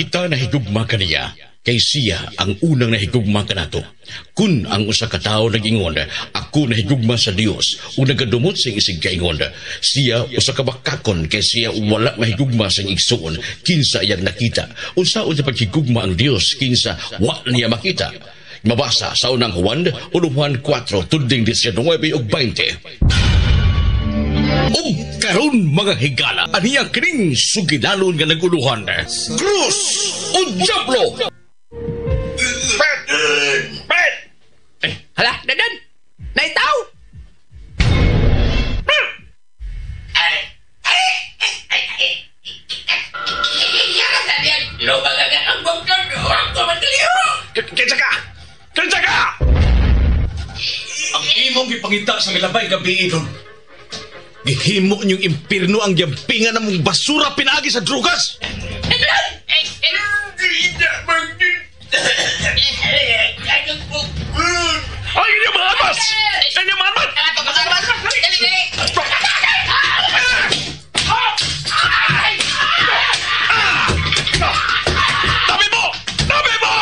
Kita nahigugma kaniya kay siya ang unang nahigugma kanato. Kun ang usa ka tawo nag-ingon, "Ako nahigugma sa Dios," ug nagadumot sa iyang isig kaingon, siya usa ka bakakon kay siya wala mahigugma sa iyang igsuon kinsa iyang nakita. Unsaon niya paghigugma ang Dios kinsa wa niya makita? Mabasa sa Unang Juan, 1 Juan 4, tudling 19 ug 20. Ug karon, mga higala, aniya kining sugilanon nga naguluhan, Krus o Diablo! Pet! Eh, hala, dadan! Naitaw! Kinsa ka? Kinsa ka? Ang imong gipangita sa milabay gabi doon. Gihimo niyong impirno ang giyampingan namong basura pinaagi sa drugas! Ay, inyong mga armas! Inyong mga armas! Tabi mo! Tabi mo!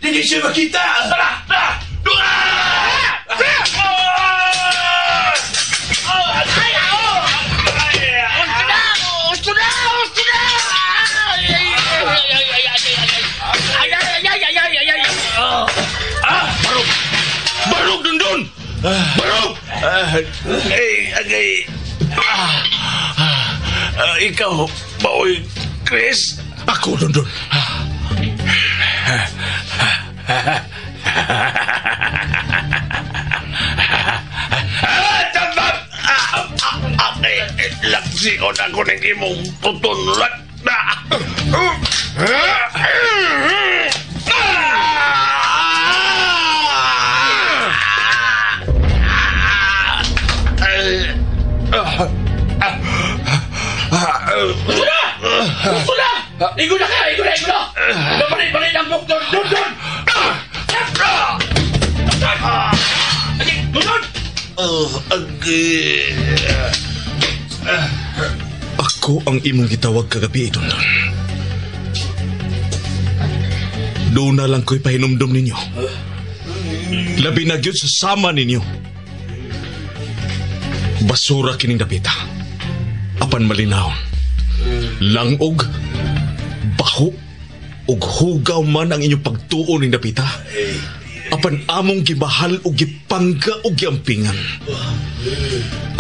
Hindi siya makita! Tara! Tara! Dunga! Ah! Barog! Barog dun dun! Barog! Ay, agay. Ikaw, maoy Chris? Ako dun dun. Tabat! Laksikon ako ng imong tutunlat na. Gusto na! Igo na ka! Igo na! Igo na! Babalik-balik ang bukton! Dun! Dun! Dun! Dun! Agay. Ako ang imong gitawag kagabi, dun dun. Doon na lang ko'y pahinumdum ninyo. Labi na gyud sa sama ninyo. Basura kining dapita. Apan malinawon. Langog, baho, ug hugaw man ang inyong pagtuo ning dapita. Apan among gibahal ug gipangga ug giampingan.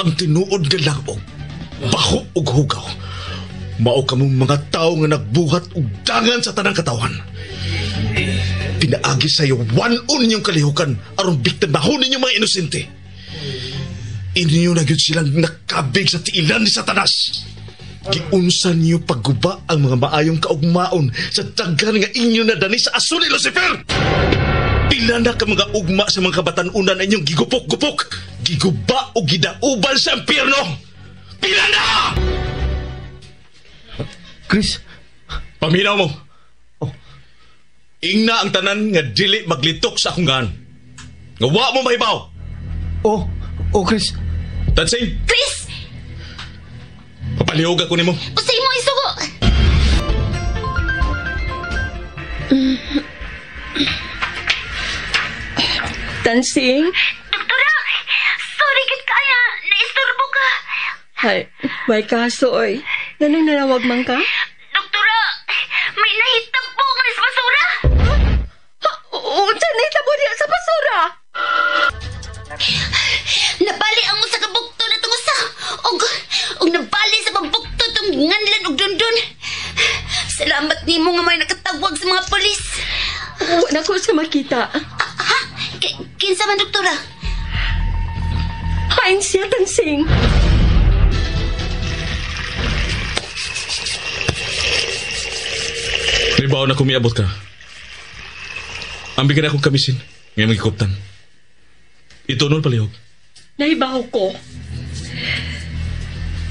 Ang tinuod nga langog, baho ug hugaw. Mao kamong mga tawo nga nagbuhat og dangan sa tanang katawan. Pinaagi sa iyo wanon ninyong kalihukan aron biktimahon ninyong mga inosente. Inyo na gyud silang nakabig sa tiilan ni Satanas. Giunsa niyo pagguba ang mga maayong kaugmaon sa daghan nga inyo na dani sa aso ni Lucifer. Pila na ka mga ugma sa mga kabatan-unan na inyong gigupok-gupok, giguba o gidauban sa impyerno. Pila na! Chris, Paminaw mo. Ingna ang tanan nga dili maglitok sa akong gaan. Nga wa mo mahibaw. Oh, Chris. Tansing, Chris! Papalihog ako nimo. Usay mo isugo! Tansing? Doktora! Sorry gid kaya, naistorbo ka. Ay, may kaso oy. Ganun nanawag man ka? Doktora, may nahitabo nga sa basura. Unsa nahitabo diha sa basura? Nabali ang usa ka bukto na tong usa. Ug nabali sa pabukto tong nganlan og dundun. Salamat nimo nga may nakatawag sa mga pulis. Wala Nako sa makita. Ha? Kinsa man, doktora? Hain siya, Tansing. Ribaw na kumiabot ka. Ambi ka na akong kamisin. Ngayon magikuptan. Ito nun palihog. Nahibaw ko.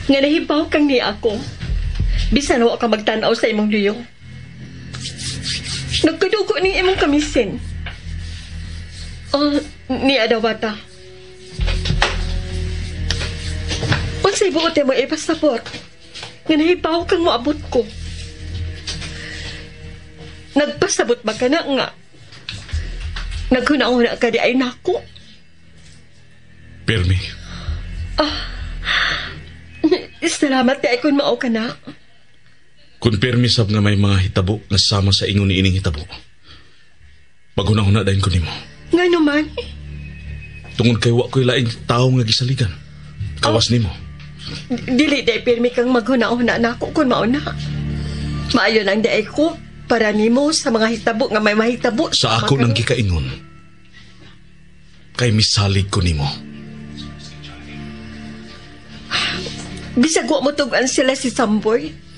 Nga nahibaw kang ni ako. Bisan wa ka magtanaw sa imong liyo. Nagkadugo ning imong kamisin. Oh, ni Adawata. Unsay buot mo ipasabot? Nga nahibaw kang moabot ko. Nagpasabot ba ka na nga? Naghuna-huna ka di ay nako. Pirmi. Salamat di ay kung mao ka na. Kung pirmi sab nga may mga hitabo nga sama sa ingon ni ining hitabo. Paghuna-huna dayon ko nimo. Nga naman. Tungod kay wa ko'y laing tao nga gisaligan. Kawas nimo. Dili di ay pirmi kang maghuna-huna nako kung mao na. Maayo lang di ay ko para nimo sa mga hitabo nga may mahitabo. Sa ako nang gikaingon. Kay misalig ko nimo. Bisag wa mo tug-an sila si Samboy.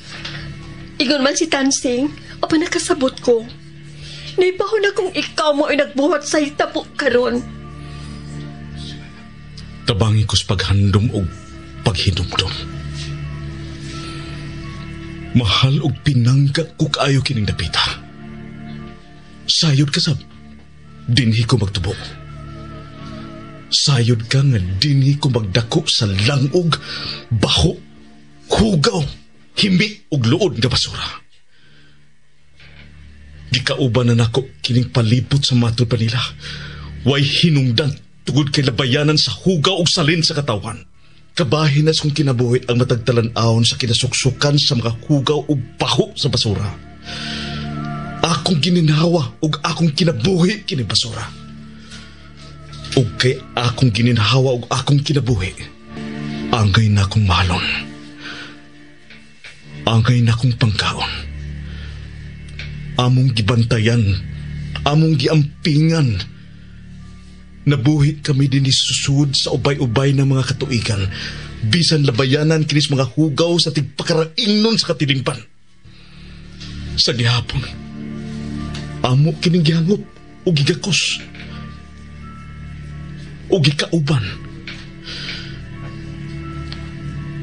Ingon man si Tansing, apa nakasabot ko. Naibahon na kung ikaw mo ay nagbuhat sa hitabo karon. Tabangi ko sa paghandom og paghinumdom. Mahal og pinangga ko kaayo kining dapita. Sayod ka sab, dinhi ko magtubo. Sayod ka nga dinhi ko magdako sa langog, baho, hugaw, himi og luod nga basura. Gikauban na nako kining palibot sa matod pa nila. Way hinungdan tugod kay labayanan sa hugaw og salin sa katawan. Kabahin na kong kinabuhi ang matagtalan-awon sa kinasuksukan sa mga hugaw ug baho sa basura. Akong gininhawa ug akong kinabuhi kini basura. Ug kay akong gininhawa ug akong kinabuhi, angay na akong mahalon. Angay na akong pangkaon. Among gibantayan, among giampingan. Nabuhi kami din susud sa ubay-ubay ng mga katuigan. Bisan labayanan kinis mga hugaw sa tigpakaraingnon sa katilingban. Sa gihapon, amo kining gihangop o gigakos o gikauban.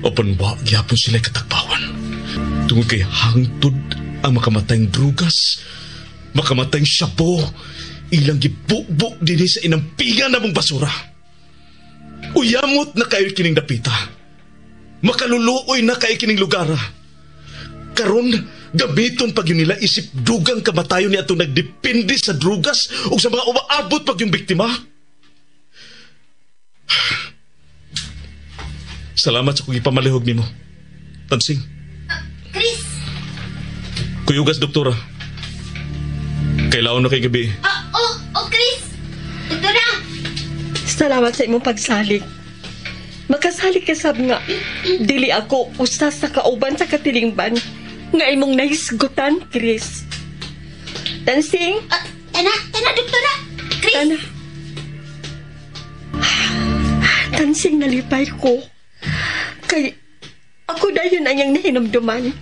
Apan wa gihapon sila katagpawan. Tungod kay hangtod ang makamatayng drugas, makamatayng shabu, ilang gibukbuk dinhi sa inampigan na mong basura. Uyamot na kayo kining dapita. Makaluluoy na kayo kining lugar. Karon, gamiton pag yun nila isip dugang kamatayon ni atong nagdepende sa drugas o sa mga umaabot pag yung biktima. Salamat sa kong ipamalihog nimo. Tansing. Chris! Kuyugas, doktora. Kailangan na kay gabi. Chris! Doktora! Salamat sa imong pagsalig. Makasalig ka sab nga. Dili ako usa sa kauban sa katilingban nga imong nahisgutan, Chris. Tansing? Tana, doktora! Chris! Tana. Tansing, nalipay ko. Kay ako dayon ang iyang nahinumduman.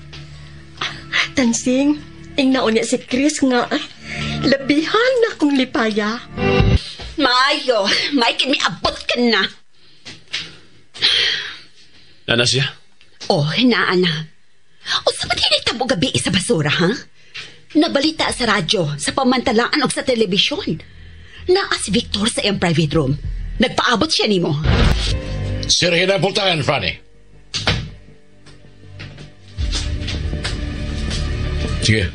Tansing, ingnaon niya si Chris nga labihan na kong lipaya. Mayo, Mike, may abot ka na. Nana siya? Oh, naa na. O sa ba't hinitabo gabi sa basura, ha? Nabalita sa radyo, sa pamantalaan o sa telebisyon. Naa si Victor sa iyang private room. Nagpaabot siya nimo. Sirhin ang pultahan, Franny. Sige.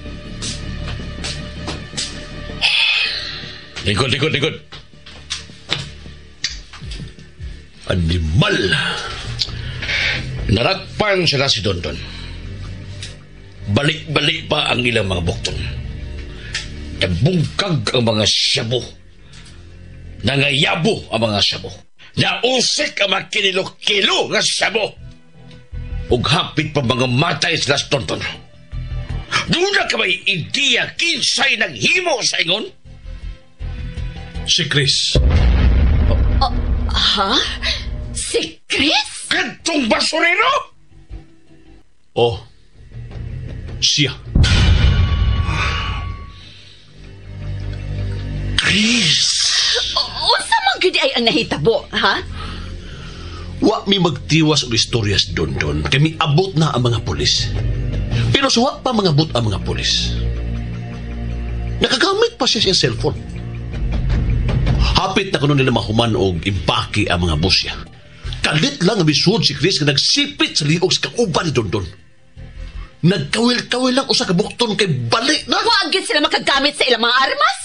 Likod, likod, likod. Animal! Narakpan sila si Dondon. Balik-balik pa ang ilang mga bukton. Nabungkag ang mga siyabo. Nangayabo ang mga siyabo. Nausik ang mga kinilo-kilo nga siyabo. Ug hapit pa mga matay sila si Dondon. Doon na ka may ideya kinsay naghimo sa ingon? Si Chris. Ha? Si Chris? Kadtong basurero? Oh. Siya. Chris! Unsa man gyud ay ang nahitabo, ha? Wa mi magtiwas og istorya sa Dondon kay miabot na ang mga pulis. Pero suwa pa mangabot ang mga pulis. Nakagamit pa siya sa cellphone. Hapit na kuno nila mahuman og impake ang mga busya. Kalit lang ang misuod si Chris nga nagsipit sa liog sa kauban ni Dondon. Nagkawil-kawil lang usa ka bukton kay bali na. Wa gyud sila makagamit sa ilang mga armas?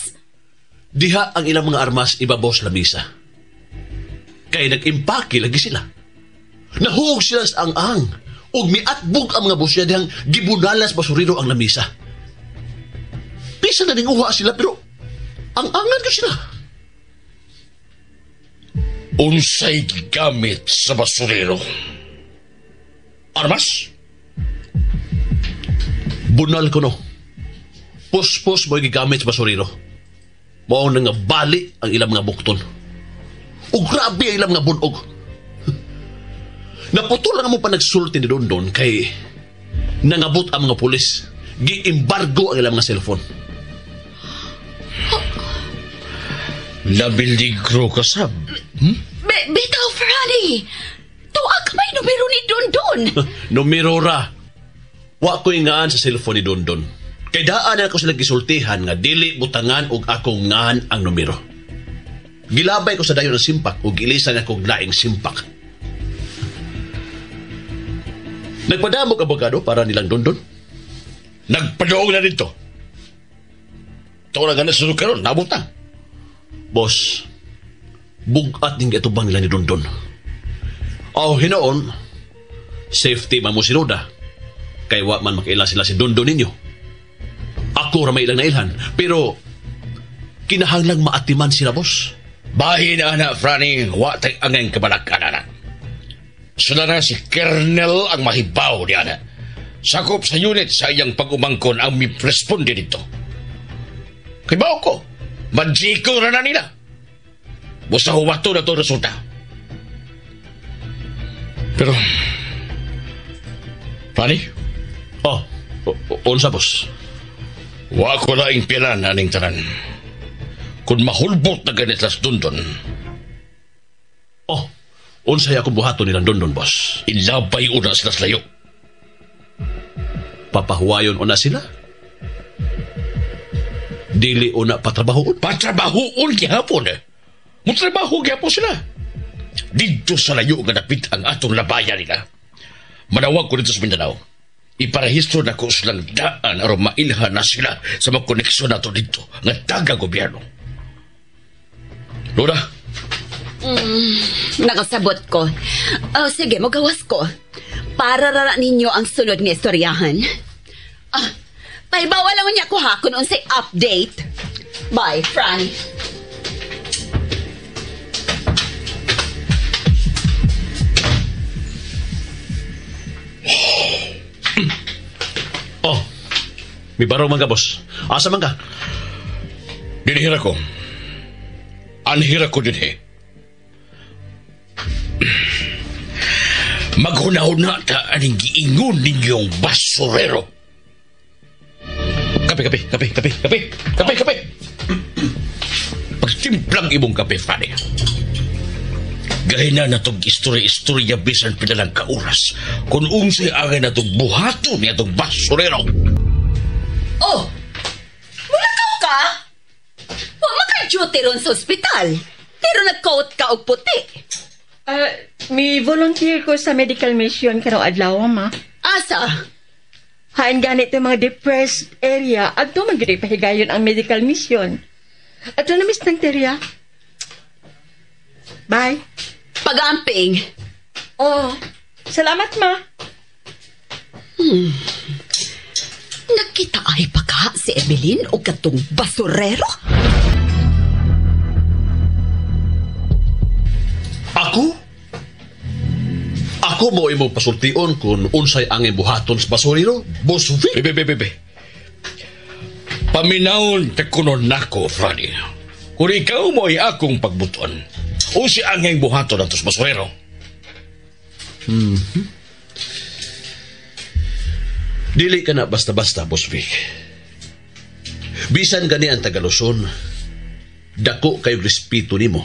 Diha ang ilang mga armas ibabaw sa lamisa. Kay nag-impake lagi sila. Nahuog sila sa ang-ang. Ug miatbog ang mga busya dihang gibunalas basurero ang lamisa. Bisa na ninguha sila pero ang-angan ko sila. Unsay gamit sa basurero? Armas? Bunal ko no. Puspos mo'y gigamit sa basurero. Mao na nga bali ang ilang mga bukton. O grabe ang ilang mga bunog. Naputol lang mo pa nagsulti ni Dondon kay nangabot ang mga pulis. Giimbargo ang ilang mga cellphone. Nabiligro ka, sab. Bitaw, Franny! Tuwa ka may numero ni Dondon! Numero ra. Wa ko'y ngaan sa cellphone ni Dondon. Kay daan na ako sila gisultihan nga dili butangan og akong ngaan ang numero. Gilabay ko sa dayon ng simpak ug gilisan ako og laing simpak. Nagpadamog abogado para nilang Dondon. Nagpadoog na dito. Ito na ganun sunod karon, nabot na. Boss, bugat ning giatubang nila ni Dondon. Oh, hinoon, safety man mo si Roda. Kay wa man makaila sila si Dondon ninyo. Ako ra may ilang nailhan, pero kinahanglang maatiman sila, boss. Bahin na, anak, Franny, wa tay angay kabalakan, anak. Sila na si Colonel ang mahibaw ni anak. Sakop sa unit sa iyang pag-umangkon ang mi-responde dito. Kibaw ko, majiko na na nila. Busa huwato na to resulta. Pero, Franny? Oh, unsa, boss? Wa ko laing pilan aning tanan. Kung mahulbot na ganit las Dondon. Oh, unsay akong buhaton nilang Dondon, boss? Ilabay una sila sa layo. Papahuwayon una sila? Dili una patrabahoon? Patrabahoon gihapon eh. Mutrabaho gihapon sila. Dito sa layo nga dapit ang atong labayan nila. Manawag ko dito sa Mindanao. Iparehistro na ko silang daan aron mailhan na sila sa mga koneksyon nato dito nga taga gobyerno. Lola? Nakasabot ko. Oh, sige, magawas ko. Para rara ninyo ang sunod nga istoryahan. Ah, pahibawa lang niya ko ha kung unsay update. Bye, Franny. Oh, may barong man ka, boss. Asa man ka? Dinhira ko. Anhira ko dinhi. Maghuna-huna ta aning giingon ninyong basurero. Kape, kape, kape, kape, kape, kape, kape. Pagtimplang imong kape, Fanny. Gahina na tong istorya-istorya bisan pinalang kauras kung unsay angay na tong buhaton niya tong basurero. Oh! Mulakaw ka? Wa maka-duty ron sa ospital. Pero nag-coat ka og puti. May volunteer ko sa medical mission karong adlaw, ma. Asa? Haan ganit yung mga depressed area at doon man pahigayon ang medical mission. At doon na miss ng terya. Bye. Pag-amping. Oh, salamat, ma. Nakita ay pa ka si Evelyn o katong basurero? Ako? Ako mo imong pasultion kung unsay ang buhaton sa basurero? Boss Vic? Bebe, bebe, bebe. Paminawon ta kuno nako, Franny. Kung ikaw mo ay akong pagbuton, o si angay buhaton atos basurero. Mm-hmm. Dili ka na basta-basta, Boss Vic. Bisan gani ang Tagaluson, dako kayo respeto nimo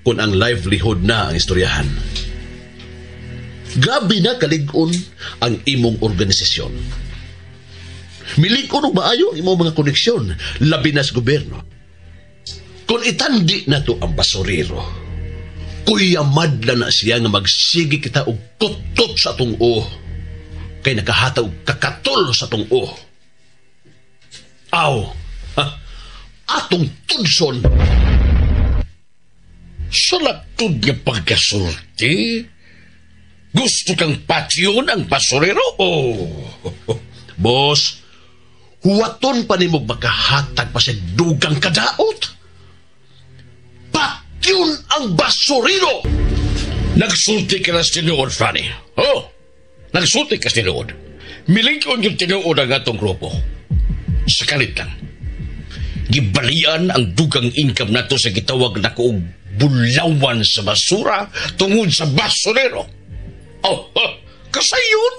kung ang livelihood na ang istoryahan. Grabe na kalig-on ang imong organisasyon. Milig-on og maayo ang imong mga koneksyon, labi na sa gobyerno. Kung itandi na to ang basurero, kuya madla na siya nga magsige kita og kutot sa tungo, kay nakahataw kakatol sa tungo. Aw, ha, atong tudson. Sa laktod nga pagkasulti, gusto kang patyon ang basurero? Oh, boss, huwaton pa nimo makahatag pa sa dugang kadaot. Patyon ang basurero! Nagsulti ka na sa tinuod, Franny. Oh, nagsulti ka sa tinuod. Milingon yung tinuod ang atong grupo. Sa kalit lang, gibalian ang dugang income nato sa gitawag na og bulawan sa basura tungod sa basurero. Oh, kasayon!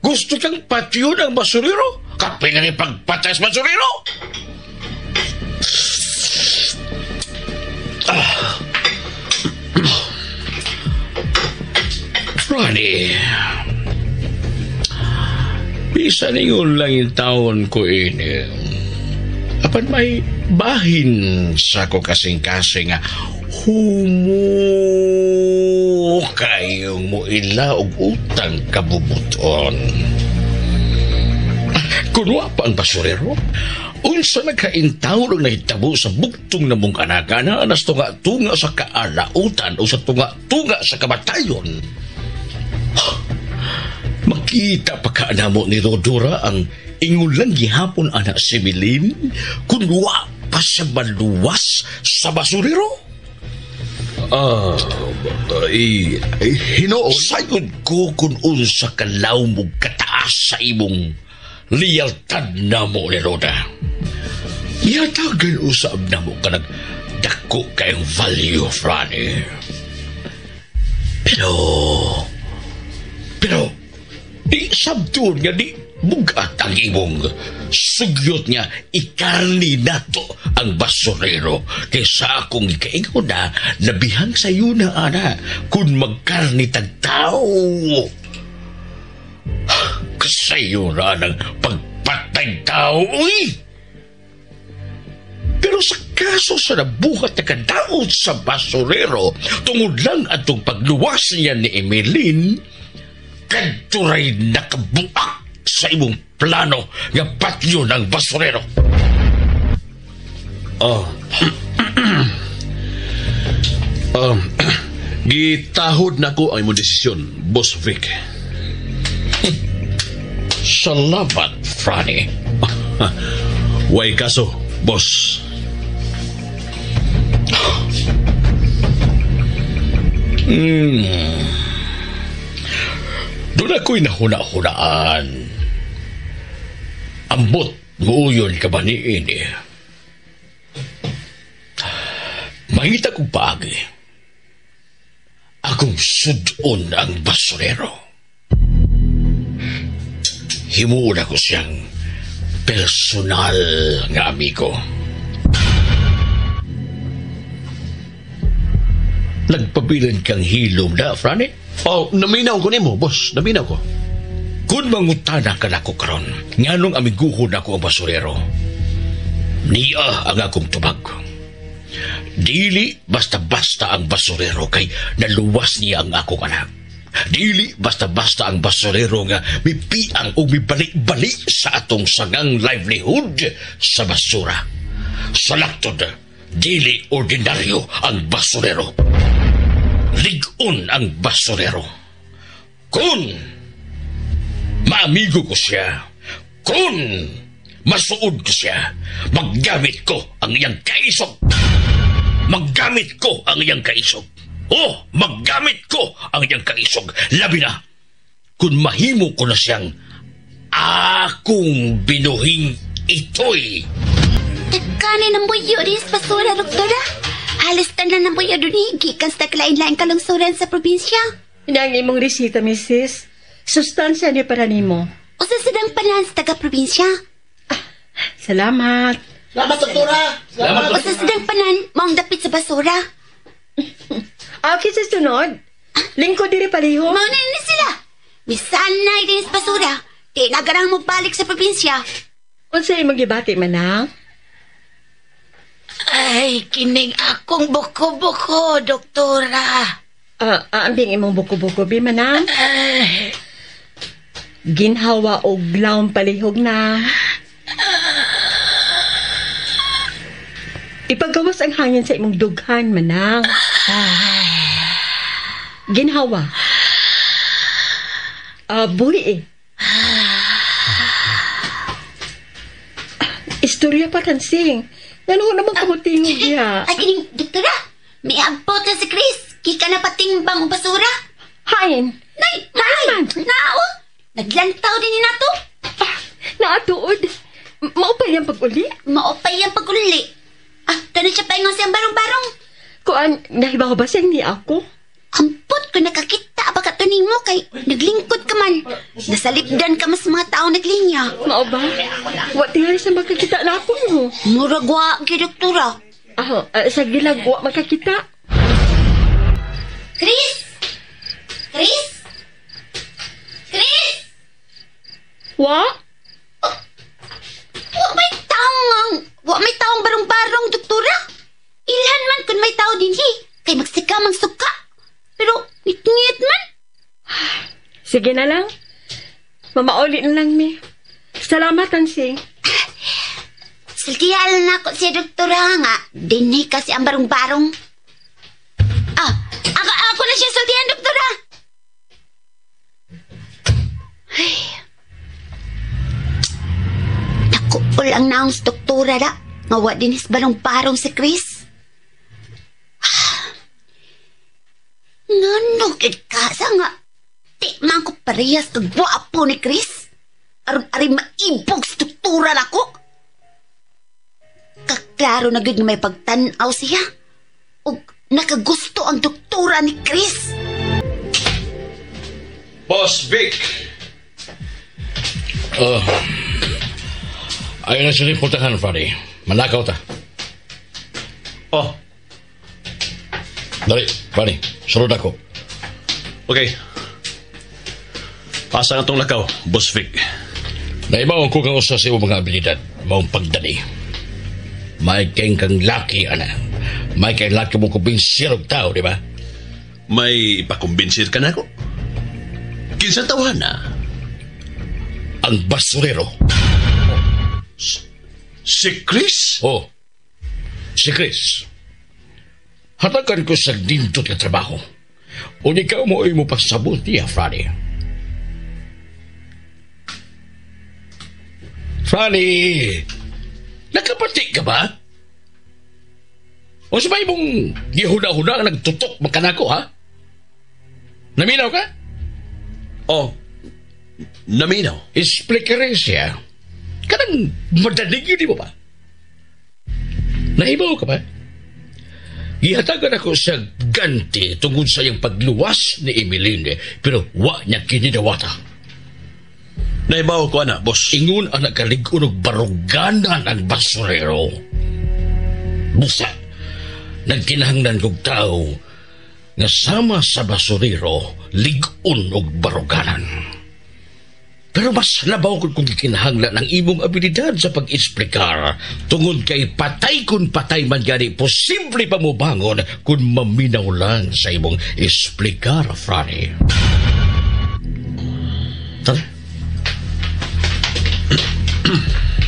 Gusto kang patyon ang basurero? Kape na rin pagpatay sa basurero! Ah. Franny, bisan ingon lang yung taon ko ini. Apan may bahin sa ko kasing-kasing nga humo kayong muila og utang kabubuton. Kunwa pa ang basurero, unsa nagkaintaw ang nahitabo sa buktong na mong anak-anak nas tunga-tunga sa kaalautan o sa tunga-tunga sa kamatayon. Makita pa ka namo ni Rodora ang ingulang gihapon anak si Milin kunwa pa sa maluwas sa basurero? Hinuon. Sayod ko kung unsa ka lawm ug kataas sa imong liyaltad namo ni Roda. Yatagan usab namo ka nagdako kayong value, Franny. Pero, di sabton nga di bugat ang imong sugyot nga ikarni nato ang basurero kaysa akong ikaingon na labihang sayo na ana kung magkarni tag tao. Kasayo na ng pagpatay tao, uy! Pero sa kaso sa nabuhat na kadaot sa basurero, tungod lang atong pagluwas niya ni Emeline, kadturay nakabuak sa imong plano nga patyo ng basurero. Oh. Gitahod na ko ang imong desisyon, Boss Vic. Salamat, Franny. Way kaso, boss. Doon ako'y nahuna-hunaan. Ambot, muuyon ka ba ni ini? Mangita kong paagi. Akong sudon ang basurero. Himuon ako siyang personal nga amigo. Nagpabilin kang hilom na, Franny? Oh, naminaw ko nimo, boss. Naminaw ko. Kung mangutana ka nako karon, nganong amiguhon ako ang basurero, niya ang akong tubag. Dili basta-basta ang basurero kay naluwas niya ang akong anak. Dili basta-basta ang basurero nga mipiang o mibalik-balik sa atong sangang livelihood sa basura. Sa laktod, dili ordinaryo ang basurero. Lig-on ang basurero. Kung maamigo ko siya, kung masuod ko siya, maggamit ko ang iyang kaisog. Maggamit ko ang iyang kaisog. Oh, maggamit ko ang iyang kaisog. Labi na, kung mahimo ko na siyang akong binuhing ito'y. Teka, Kanin ang buyo din sa basura, doktora. Halos tanan ang buyo dun gikan sa lain-lain kalungsuran sa probinsya. Ini ang imong resita, misis. Sustansya ni para nimo. Usa sadang panan sa taga-probinsya. Salamat. Salamat, doktora. Salamat. Usa sadang panan, maong dapit sa basura. Okay, sa sunod. Lingkod diri paliho. Mao na ni sila. Misanay din sa basura. Di nagarang mo balik sa probinsya. Unsa imong gibati manang? Ay, kining akong buko-buko, doktora. Ambing imong buko-buko bi manang. Ginhawa og lawom palihog na. Ipagawas ang hangin sa imong dughan, manang. Ginhawa. Buhi eh. Istorya pa kansing. Ngano naman kamutingog diha? Ay, kining doktora. May abot na si Chris. Kika na patimbang og basura. Hain. Nay, nay, nao. Naglantaw din ni nato. Naatuod. Maupay ang pag-uli. Maupay ang pag-uli. Tanong siya paingon siyang barong-barong. Kuan, nahibaw ba siyang ni ako? Ampot ko nakakita ba katuning mo kay naglingkod ka man. Nasalipdan ka mas mga tao naglinya. Mao ba? Wa tingali sa makakita na ako mo. Murag wa gyud, doktora. Sa gilag wa makakita. Chris! Chris! Chris! Wa? Wa may taong wa may taong barong-barong, doktora. Ilhan man kun may tao dinhi kay magsika mang suka. Pero ngit man. Sige na lang. Mamauli na lang mi. Salamat, Ansing. Sultihan na ako siya, doktora nga. Dinhi kasi ang barong-barong. Ako na siya sultihan, doktora. Ay. Nakuol ang naong sa doktora da. Nga wa dinis barong-barong si Chris. Ngano gid ka sa nga. Di man ko parehas kag gwapo ni Chris. Aron ari maibog sa doktora nako. Kaklaro na gid nga may pagtan-aw siya. Ug nakagusto ang doktora ni Chris. Boss Vic! Ayun na sila importanhan, Freddy. Manakaw ta. Oh. Dali, Freddy. Sunod ako. Okay. Asa nga tong lakaw, Boss Vic? Naibaw ko kang usa sa imong mga abilidad, maong pagdali. May keng kang laki, ana. May keng laki mo kumbinsir og tao, di ba? May ipakumbinsir ka na ako? Kinsa tawhan na? Ang basurero. Si Chris? Oh, si Chris. Hatakan ko sa nindot nga trabaho. O ikaw mo ay mo pasabot niya, Franny. Franny, nakapati ka ba? O sabay mong gihuna-huna ang nagtutok magkanako, ha? Naminaw ka? Oh, naminaw. Explikere siya. Kanang madalig yun, di mo ba? Nahibaw ka ba? Gihatagan ako sa ganti tungkol sa iyang pagluwas ni Emeline, pero wa niya kinidawata. Naibaw ko, ana, boss. Ingon ang nagkalig-on og baruganan ang basurero. Busa, nagkinahanglan kog tao nga sama sa basurero, lig-on og baruganan. Pero mas labaw kung gikinahanglan ang imong abilidad sa pag-eksplikar tungod kay patay kun patay man gani, posible pa mo bangon kung maminaw lang sa imong eksplikar, Franny. Tara.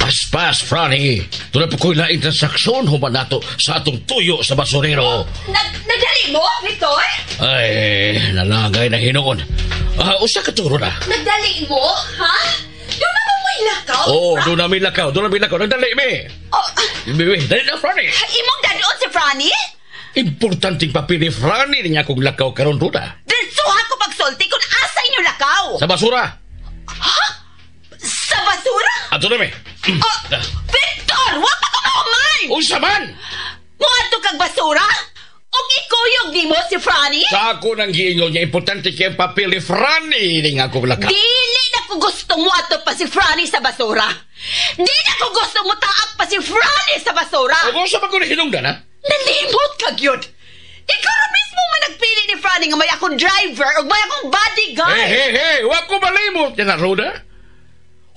Paspas, Franny. Doon na po ko'y laing transaksyon human nato sa atong tuyo sa basurero. Nagdali mo, Victor? Ay, nalagay na hinuon. Usa ka turo na. Nagdali mo, ha? Doon na mo may lakaw? Oo, oh, doon namin lakaw. Doon namin lakaw. Nagdali, mi. Oh, Dali na, Franny. Imong dadoon si Franny? Importanteng papel ni Franny niya kung lakaw karon ruda. Diretsuhan ko pagsulti kung asa inyo lakaw. Sa basura. Ha? Sa basura? Ato na, mi. Victor! Wa pa ko mahuman! man! Unsa man? Muadto kag basura? Og ikuyog nimo si Franny? Sa ako nang giingon niya, importante kay ang papel ni Franny ning ako laka. Dili na ko gustong muadto pa si Franny sa basura. Di na ko gustong mutaak pa si Franny sa basura. Ug unsa man ko hinungdan, ha? Nalimot ka gyud. Ikaw ra mismo man nagpili ni Franny nga may akong driver ug may akong bodyguard. Hey, hey, hey! Wa ko malimot niya na, Roda.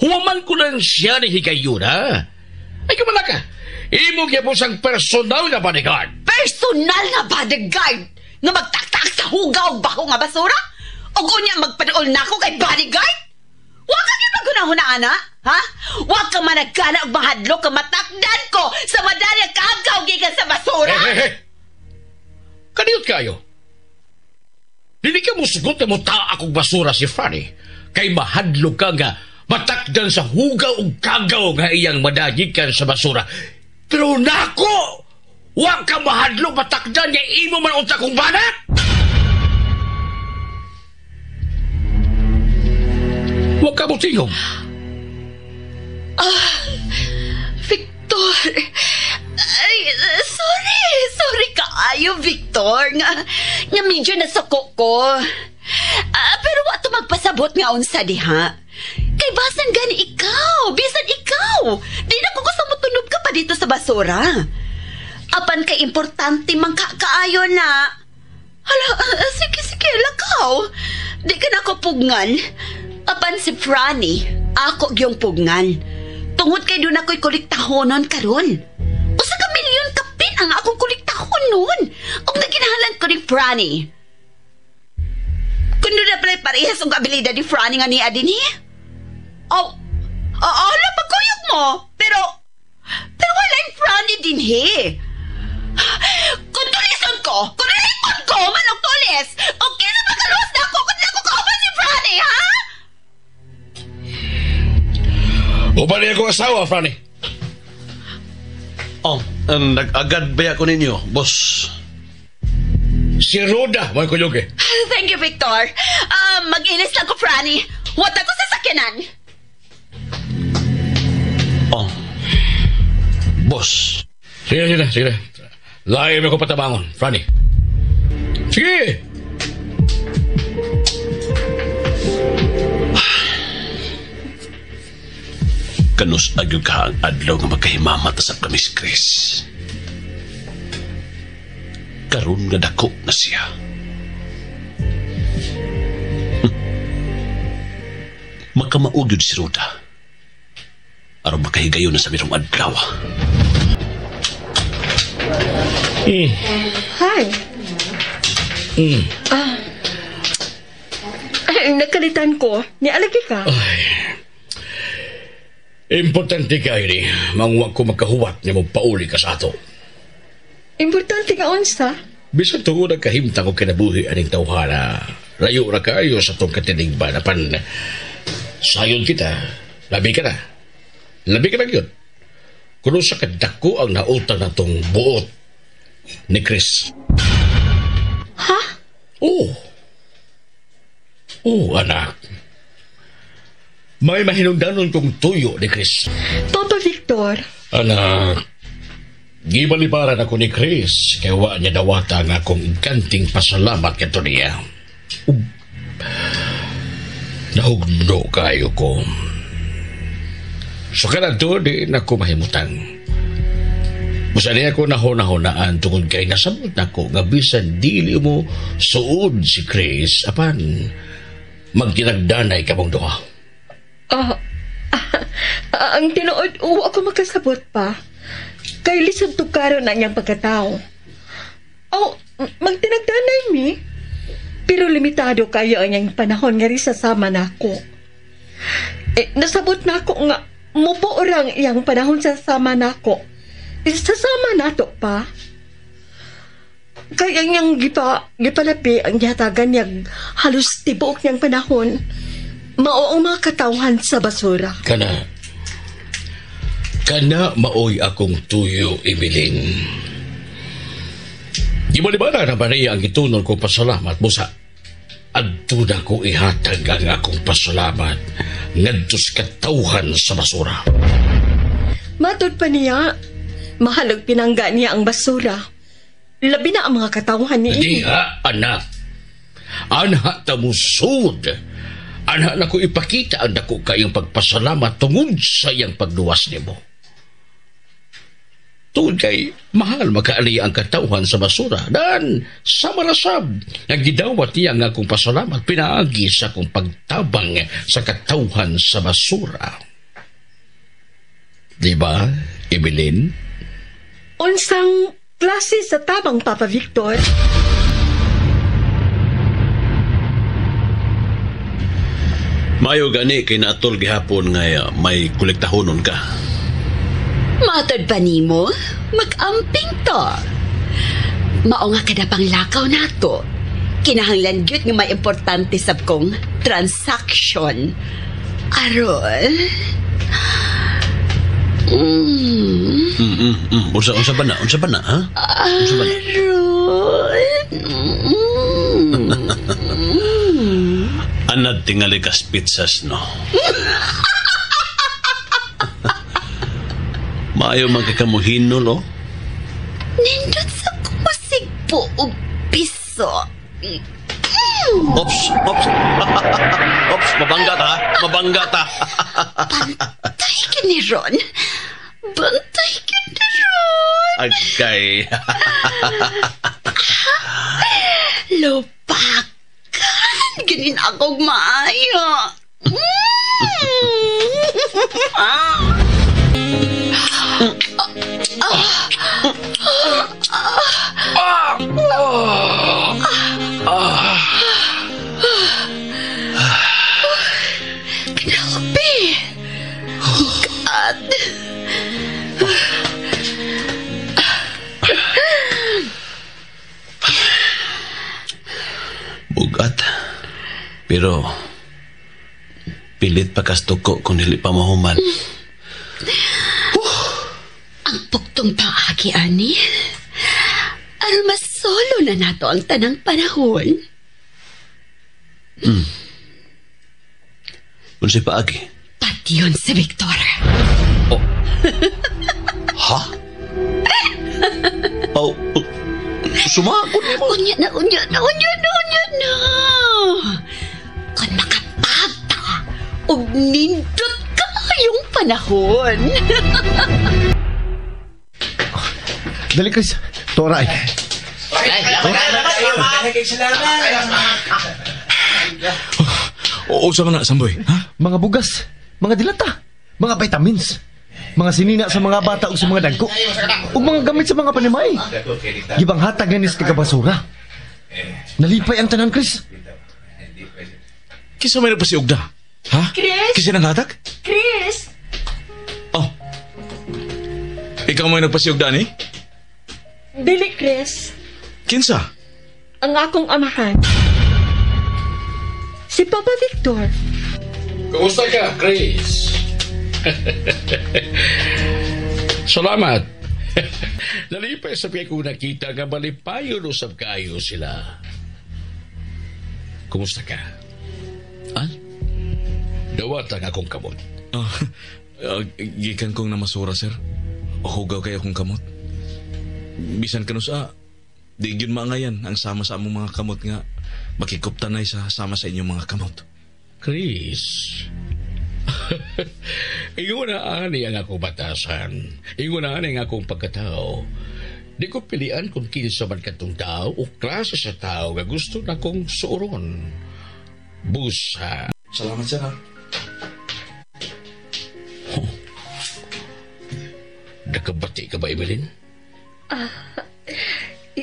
Huwaman ko lang siya ni Higayuna. Ay, kumala ka. Imo gyapon sang personal nga bodyguard. Personal nga bodyguard nga magtaktak sa hugaw ug baho nga basura? Ug unya magpaduol nako kay bodyguard? Wa ka gyud maghunahuna ana, ha? Wa ka managkana og mahadlok ka matakdan ko sa madali kagaw gikan sa basura. Hey, hey, hey! Kaniyot kayo? Dili ka musugot na muta akong basura si Franny. Kay mahadlok ka nga matakdan sa hugaw ug kagaw nga iyang madagikan sa basura. Pero nako! Wa ka mahadlok matakdan nga imo man unta kong banat! Wa ka motingog. Victor! Ay, sorry! Sorry kaayo, Victor. Nga medyo nasuko ko. Pero wa to magpasabot nga unsa diha. Kay basan gani ikaw, bisan ikaw. Di na ko gusto motunob ka pa dito sa basura. Apan kay importante man ka kaayo na. Hala, sige, sige, lakaw. Di ka na ko pugnan. Apan si Franny, ako gyung pugnan. Tungod kay doon ako'y kolektahonon karon. Usa ka milyon kapin ang akong kolektahon nun. Og naginahalan ko ni Franny. Kung doon na pala'y parehas ang abilidad ni Franny nga niya din eh. Oh, ala, pagkuyog mo. Pero wala yung Franny din he. Kung tulison ko, kung nalikon ko, manong tulis. O kaya makaluwas na ako kung di ako kauban si Franny, ha? Uban niya akong asawa, Franny. Oh, nag-agad ba ako ninyo, boss? Si Roda, may kuyog eh. Thank you, Victor. Mag-ilis lang ko, Franny. Huwag ako sa sakyanan. Oh, boss. Sige, sige, sige. Layo mo ko patabangon, Franny. Sige! Kanus agyog ka ang adlaw nga magkahimamat sa kami si Chris. Karon nga dako na siya. Makamaog yun si Roda. Aron makahigayon na sa mirong adlaw. Hi. Ay, nagkalitan ko. Nialagi ka. Ay. Importante kayo ni, mangwag ko magkahuwat niya mo pauli ka sa ato. Importante ka unsa? Bisan tungod ang kahimtang o kinabuhi aning tawhana, layo ra kayo sa tong katinigban. Apan, sayon kita, labi ka na. Labi ka na yun. Kuno sa kadako ang nautang na tong buot ni Chris. Ha? Oo. Oo, anak. May mahinungdanon kong tuyo ni Chris. Papa Victor. Anak, gibalibaran ako ni Chris kaya wa niya dawata nga akong kanting pasalamat kato niya. Nahugno kayo ko. So kanadto, di na ko mahimutang. Busa niya ako nahuna-hunaan tungod kay nasabot nako nga bisan dili mo suod si Chris apan magtinagdanay ka mong duha. Ang tinuod, oo ako makasabot pa. Kay lisod to karon ang iyang pagkatao. Oh, magtinagdanay mi. Pero limitado kayo ang iyang panahon nga rin sasama na ako. Eh, nasabot na ako nga mubuo rang iyang panahon sasama na ako. Sasama na to pa. Kaya niyang gipalapi ang gihatagan niya halos tibuok niyang panahon. Mao ang mga katawhan sa basura. Kana maoy akong tuyo, Emeline. Gibalibara na ba niya ang gitunol kong pasalamat mo sa adto na ko ihatag ang akong pasalamat ngadto sa katawhan sa basura. Matod pa niya, Mahal og pinangga niya ang basura. Labi na ang mga katawhan niini. Diha, anak. Anha ta musud. Anha na ko ipakita ang dako kayong pagpasalamat tungod sa iyang pagduwas nimo. Tungod kay mahal makaali ang katawhan sa basura. Dan sa marasab, nagidawat niya nga akong pasalamat pinaagi sa akong pagtabang sa katawhan sa basura. Di ba, Evelyn? Unsang klase sa tabang, Papa Victor? Mayo gani kay naatol gihapon nga may kolektahonon ka. Matod pa nimo, mag-amping to. Mao nga kada pang lakaw nato. Kinahanglan gyud nga may importante sab kong transaction. Aron. Unsa unsa ba na? Unsa ba na, ha? Unsa ba na? Aron. Anad tingali kas pizzas, no? Maayo man kay kamuhinol, oh. Nindot sa kumasigpo og piso. Ops, ops. Ops, mabangga ta, ha? Mabangga ta. Bantay ka ni Ron. Bantay ka ni Ron. Agay. Lupakan. Ganin akong maayo. Grabe. God. Bugat. Pero pilit pa kastuko kung dili pa mahuman. Ang puktong paagi, ani. Aron masolo na nato ang tanang panahon. Unsay paagi? Patyon si Victor. Oh. Ha? Oh, sumakot nimo. Unya na, unya na, unya na, unya na. Kung makapagta, og nindot kaayong panahon. Dali, Chris. Tora ay. Oo, sa man na, Samboy. Ha? Mga bugas, mga dilata, mga vitamins, mga sinina sa mga bata o sa mga dagko, ug mga gamit sa mga panimay. Gibang hatag ni sa kabasura. Nalipay ang tanan, Chris. Kisa may nagpasiugda? Ha? Chris? Kisa nang hatag? Chris! Oh. Ikaw may nagpasiugda ni? Dili, Chris. Kinsa? Ang akong amahan. Si Papa Victor. Kumusta ka, Chris? Salamat. Nalipay sa piyay kong nakita nga malipayon usab kayo sila. Kumusta ka? Ah? Dawat ang akong kamot. Gikan kong namasura, sir. Hugaw kayo akong kamot. Bisan kanusa, di gyud maangayan ang sama sa among mga kamot nga makikuptanay sa sama sa inyong mga kamot. Chris, ingon na ani ang akong batasan. Ingon na ani ang akong pagkatao. Di ko pilian kung kinsa man katong tao o klase sa tao nga gusto na kong suuron. Busa. Salamat, sir, ha? Nakabati ka ba, Evelyn?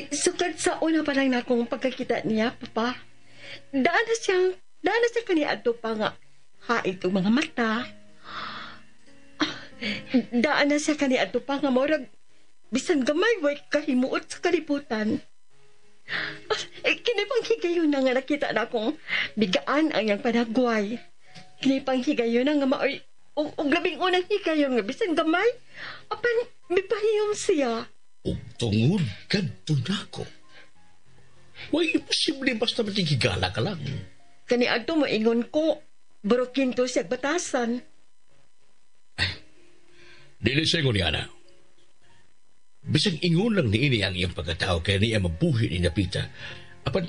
Sukad sa una pa lang na akong pagkakita niya, Papa. Daan na siya kaniadto pa nga hait og mga mata. Daan na siya kaniadto pa nga murag bisan gamay way kahimuot sa kalibutan. Kini pang higayon na nga nakita na akong bigaan ang iyang panagway. Kini pang higayon na nga maoy og labing unang higayon nga bisan gamay apan mipahiyom siya. O tungod kadto nako. Way imposible basta matinghigala ka lang. Kaniadto moingon ko, burokinto siya batasan. Dili sa ingon niya na. Bisag ingon lang niini ang iyang pagkatao kaya niya mabuhi ni Napita. Apan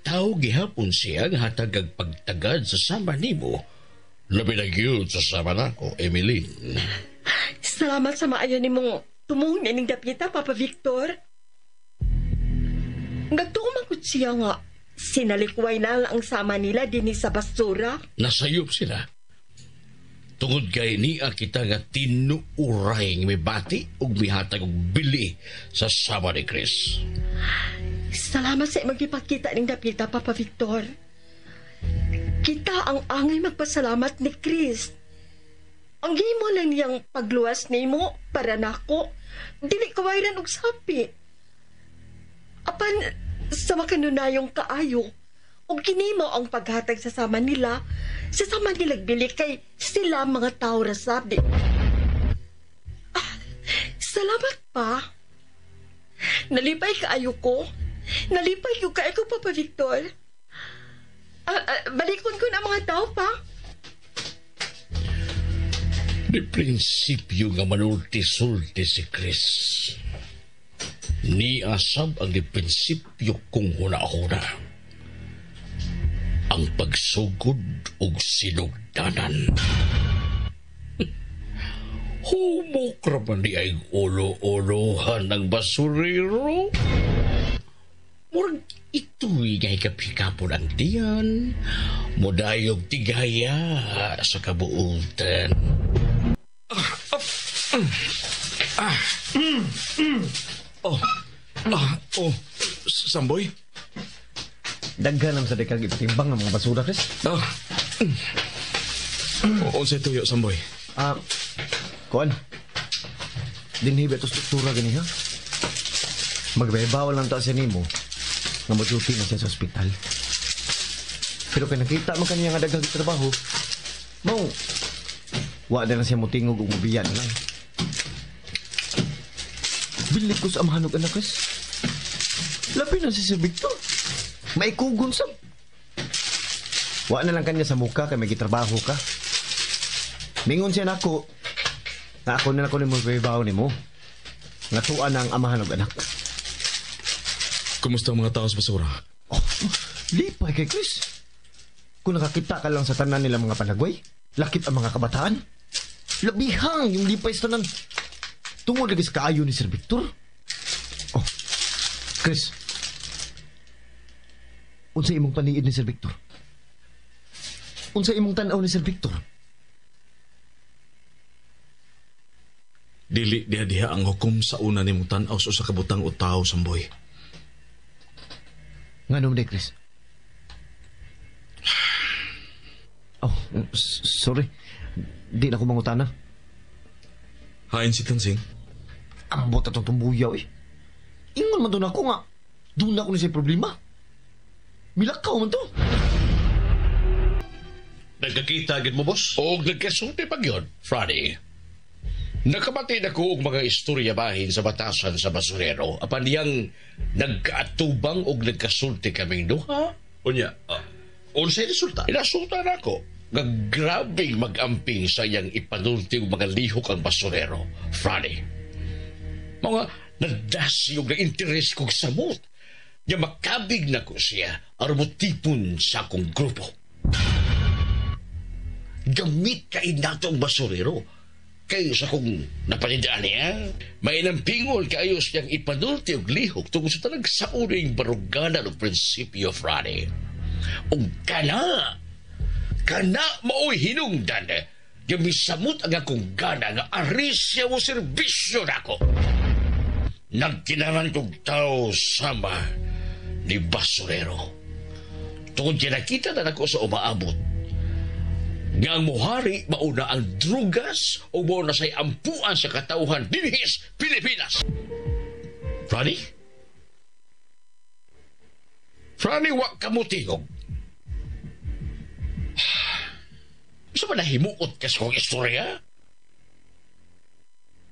tao gihapon siya nga hatag ang pagtagad sa sama nimo. Labi na gyud sa sama nako, Emeline. Salamat sa maayo nimong tumong nining dapita, Papa Victor. Nagtuo man gud siya nga sinalikway na lang ang sama nila dinhi sa basura. Nasayop sila. Tungod kay niya kita nga tinuuray nga mibati ug mihatag og bili sa sama ni Chris. Salamat sa imong gipakita ning dapita, Papa Victor. Kita ang angay magpasalamat ni Chris. Ang gimo lang niyang pagluwas nimo para nako, dili kawayran og sapi. Apan sa makanunayong kaayo, ug kinimo ang paghatag sa sama nila, sa sama nilag bili kay sila mga tao ra sabi. Ah, salamat pa. Nalipay kaayo ko. Nalipay ko kaayo ko, Papa Victor. Balikon ko na mga tao pa. Di prinsipyo nga manulti-sulti si Chris. Niasab ang di prinsipyo kong huna-huna. Ang pagsugod og sinugdanan. Humok ra man di ay ulo-ulohan ng basurero. Murag ito'y nga hikap-hikapon ang tiyan, mudayog tigaya sa kabuutan. Oh, Samboy? Daghan ang sa dekag ipatimbang ang mga basura, Chris. Unsay tuyo, Samboy? Kuan. Dinhi ba ito struktura gani, ha? Magbaybawal lang ta siya nimo nga moduty na siya sa ospital. Pero kay nakita man kaniya nga daghang trabaho, mao wa na lang siya motingog ug mobiya na lang. Bili ko sa amahan og anak, Chris. Labi na si Sir Victor. Maikugon sab. Wa na lang kanya sa muka kay may gitrabaho ka. Mingon siya nako na ako na lang ko nimo babaw nimo. Nga tuwa na ang amahan og anak. Kumusta ang mga tao sa basura? Oh, lipay kay Chris. Kung nakakita ka lang sa tanan nila mga panagway, lakip ang mga kabataan. Labihang yung lipay sa tanan. Tungod lagi sa kaayo ni Sir Victor. Oh, Chris. Unsa imong paniid ni Sir Victor? Unsa imong tan-aw ni Sir Victor? Dili diha-diha ang hukom sa una nimong tan-aw sa usa ka butang o tawo, Samboy. Nganong di, Chris? Oh, sorry. Di na ko mangutana. Hain si Tansing. Ambot atong tumbuyaw eh. Ingon man doon ako nga. Doon ako ni siya problema. Milakaw man to. Nagkakita agad mo, boss? Og nagkasulti pag yun, Friday. Nakabatid ako og mga istorya bahin sa batasan sa basurero. Apan diyang nagkaatubang og nagkasulti kaming duha. Unya, unsay resulta? Inasultan ako. Nga grabeng mag-amping sa iyang ipanulti og mga lihok ang basurero, Friday. Mga nadasiyog na interes kog samot. Nga makabig na ko siya aron motipon sa akong grupo. Gamit kay nato ang basurero. Kayo sa kong napanindaan niya, may nampingol kayo siyang ipanulti og lihok tungod sa tanang sauring baruganan og prinsipyo, Friday. Og kana mao'y hinungdan, nga misamot ang akong gana nga aris siya mo serbisyo nako. Nagkinaran kong tao sama ni basurero. Tungod kinakita na nako sa umaabot, nga ang muhari mauna ang drugas o mauna sa'y ampuan sa katauhan dinhis Pilipinas. Franny? Franny, wa ka mo tingog. Sa ba nahimuot ka sa kong istorya?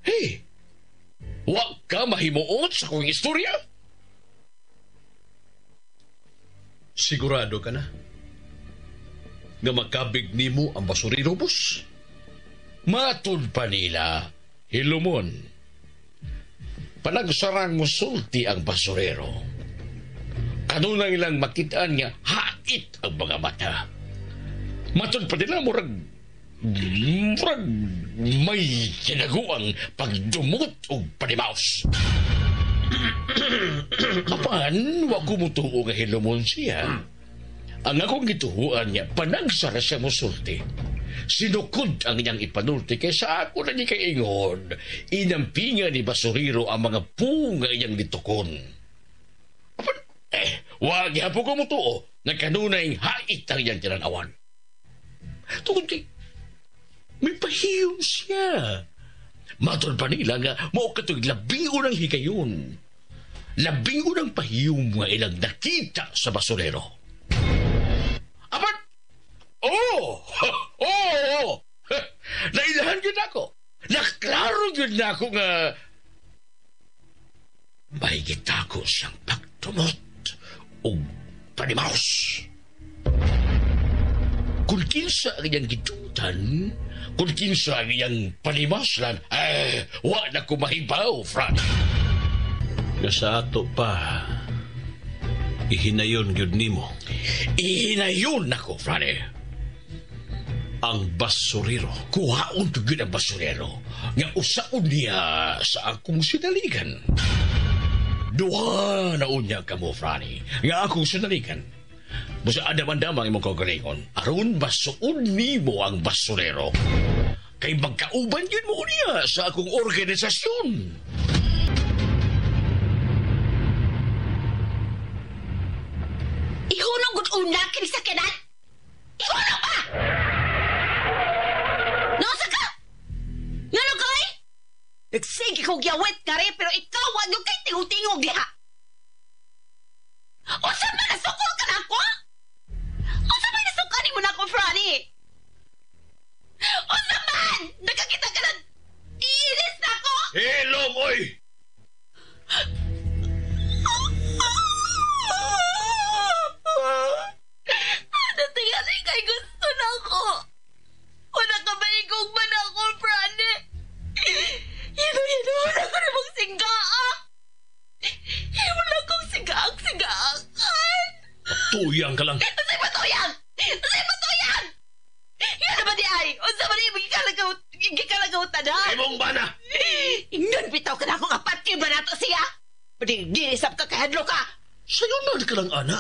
Hey, wa ka mahimuot sa kong istorya? Sigurado ka na nga makabig nimo ang basurero, boss? Matud pa nila, hilumon. Panagsarang musulti ang basurero. Kanunang ilang makitaan nga hait ang mga mata. Matod pa nila murag may kinaguang pagdumot o panimaos. Apan, wa ko mutuo nga hilumon siya. Ang akong gituhuan niya, panagsara siya musulti. Sinukod ang iyang ipanulti kay sa ako na ni kaingon. Inampinga ni basurero ang mga punga iyang litukon. Apan, wag yapo ko mutuo na kanunay hait ang iyang tinanawan. Tungod kay, may pahiyom siya. Matod pa nila nga mao katong labing unang higayon. Labing unang pahiyom nga ilang nakita sa basurero. Apan! Oh! Oh! Nailahan yun ako. Naklaro yun na ako nga may gitako siyang pagtumot o panimaos. Kung kinsa ang iyang gitutan, kung kinsa ang iyang panimaslan, eh, wa na ko mahibaw, Fran. Nga sa ato pa, ihinayon gyud nimo. Ihinayon nako, Frane. Ang basurero. Kuhaon to gyud ang basurero nga usaon niya sa akong sinaligan. Duha na unya kamo, Frane, nga akong sinaligan. Busa adam-andam ang imong kaugalingon. Aron basuon nimo ang basurero. Kay magkauban yun mo niya sa akong organisasyon. Ihunong gud una kini sa kenan. Ihunong pa! Nosa ka? Ngano kay? Nagsige kog yawit kare pero ikaw wag yung kay tingog-tingog diha. Unsa man nasukol ka nako? Unsa man nasukani mo nako, Franny? Unsa man? Nakakita ka na iilis na ako? Hello, oy! Ano tingali kay gusto na ako? Wala ka ba igong man ako, Franny? Yino, wala ka na mong singgaa. Wala kong sigaang-sigaakan. Tuyang ka lang. Unsay patuyang? Unsay patuyang? Nga naman di ay? Unsa man di gikalagaw tanan? Imong bana! Ingnon bitaw ka na akong apat kay ba nato siya? Pwede ginisap ka kahadlo ka. Sayo na ka lang, ana.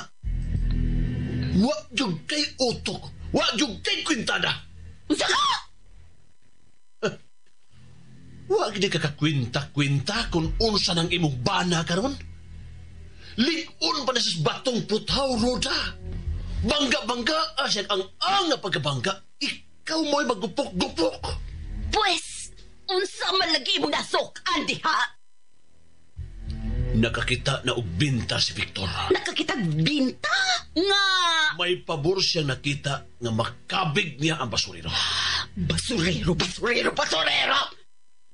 Wa jud kay utok. Wa jud kay kwintada. Unsa ka? Wa gid ka kakwinta-kwinta kung unsa nang imong bana karon. Lig-on pa na sa batong puthaw, Roda. Bangga-bangga, asyag ang nga pagkabangga. Ikaw mo'y magupok-gupok. Pwes, unsa man lagi imong nasok-an diha? Nakakita na og binta si Victor. Nakakita binta? Nga! May pabor siyang nakita nga makabig niya ang basurero. Basurero, basurero, basurero!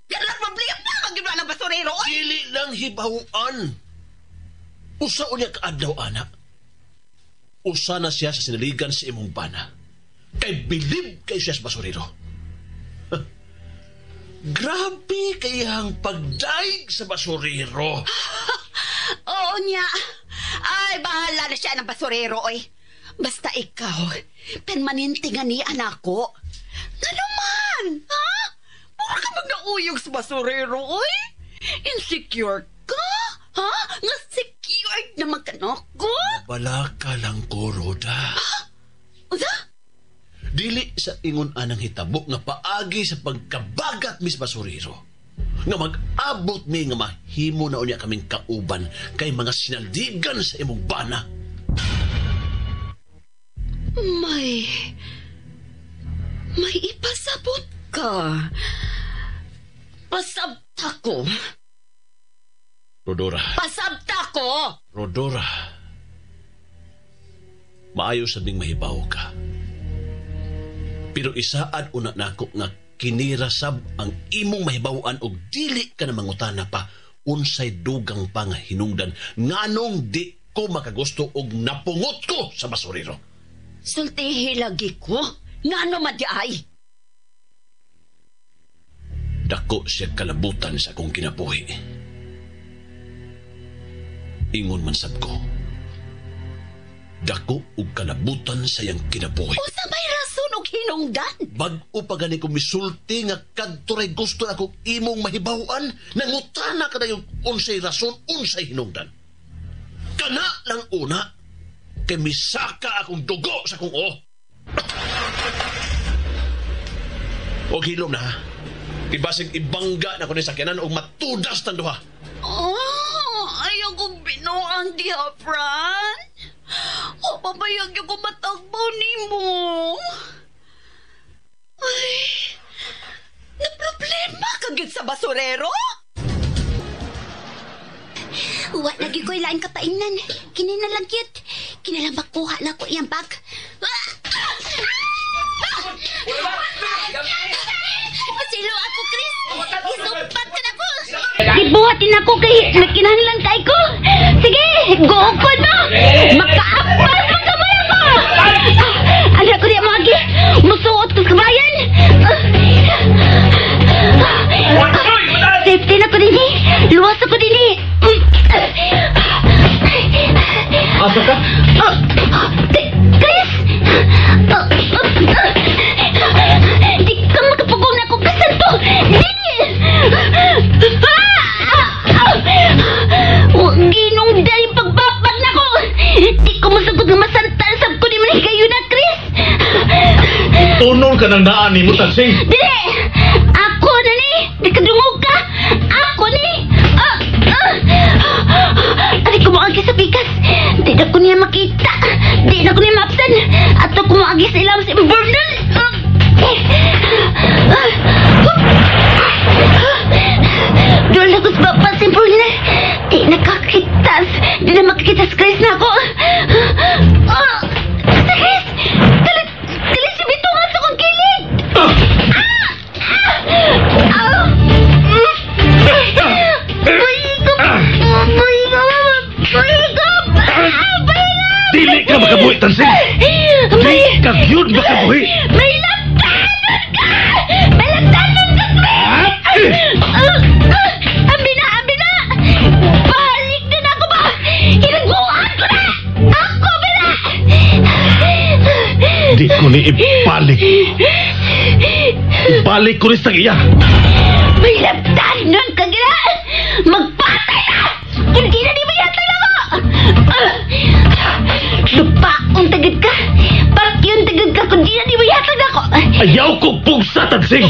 Ganang problema ang ginawa ng basurero! Oy! Dili lang hibawan. Usa unya kaadlaw, ana. Usa na siya sa sinaligan sa imong bana. Kay bilib kay siya sa basurero. Grabe kayang pagdaig sa basurero. Oo niya. Ay, bahala na siya ng basurero, oy. Basta ikaw, permanente nga ni anak ko. Nga naman, ha? Pura ka magnauyog sa basurero, oy. Insecure ka, ha? Nga secured naman ka na ko. Bala ka lang ko, Roda. Unsa? Dili sa ingon anang hitabo nga paagi sa pagkabagat mis basurero. Nga mag-abot mi nga mahimo na unya kaming kauban kay mga sinaldigan sa imong bana. May ipasabot ka. Pasabta ko. Rodora. Pasabta ko! Rodora. Maayo sabing mahibaw ka. Pero isaad una nako nga kinirasab ang imong mahibaw-an og dili ka na mangutana pa unsay dugang pa nga hinungdan nganong di ko makagusto og napungot ko sa basurero. Sultihi lagi ko. Ngano man di ay? Dako siya kalabutan sa akong kinabuhi. Ingon man sab ko. Dako og kalabutan sa iyang kinabuhi. Usa may rason og hinungdan? Bag-o pa gani ko misulti nga kadto ray gusto nako imong mahibaw-an, nangutana ka dayon unsay rason, unsay hinungdan. Kana lang una kay misaka akong dugo sa akong o. Og hilom na ha. Ibasig ibangga na ko ni sakyanan og matudas tang duha. Oh, ayaw kong binuang diha, Fran. O, pabayag yung ko matagbaw ni mo. Ay, na-problema ka gyud sa basurero? Wa lagi ko'y laing kapainan. Kini na lang cute. Kini lang makuha na ko iyang bag. Pasilo ako, Chris. Isumpat ka na ko. Gibuhatin ako kay nagkinahanglan kay ko. Sige, guukon mo. Makaapal mo ka mo ako. Anak ko niya mo agi. Musuot ko sa kabayan. Safety na ko dinhi. Luwas ako dinhi. Asa ka? Chris! Di ka makapugong na akong kasanto! Dili! Ginong dahil pagbabag na ko! Di ko masagot nga masantal sab ko ni Manigayo na, Chris! Tunol ka ng daan ni mo, Tansing! Dili! Ako na ni! Di ka dungog ka! Ako ni! Ari ko moagi sa pikas! Di na ko niya makita! Di na ko niya maapsan! Ato ko moagi sa ilam sa imburnal! Doon na ko sa baba sa imburnal! Di na kakitas! Di na makikitas Chris na ako! Sa Chris! Kalit! Kalit si Bitungan sa kong kilid! Dili ka makabuhi, Tansing! Dili ka gyud makabuhi! May laptanon ka! May laptanon ka, Chris! Abi na, abi na! Balik din ako ba? Hinaguan ko na! Ako ba na? Di ko ni ibalik. Ibalik ko ni sa iya. May laptanon ka gina! Magpatay na! Hindi na di mo yata na mo! Lupaong tagid ka! Parkyon tagid ka kung di na di mo yata na ako! Ayaw ko pugsa, Tansing!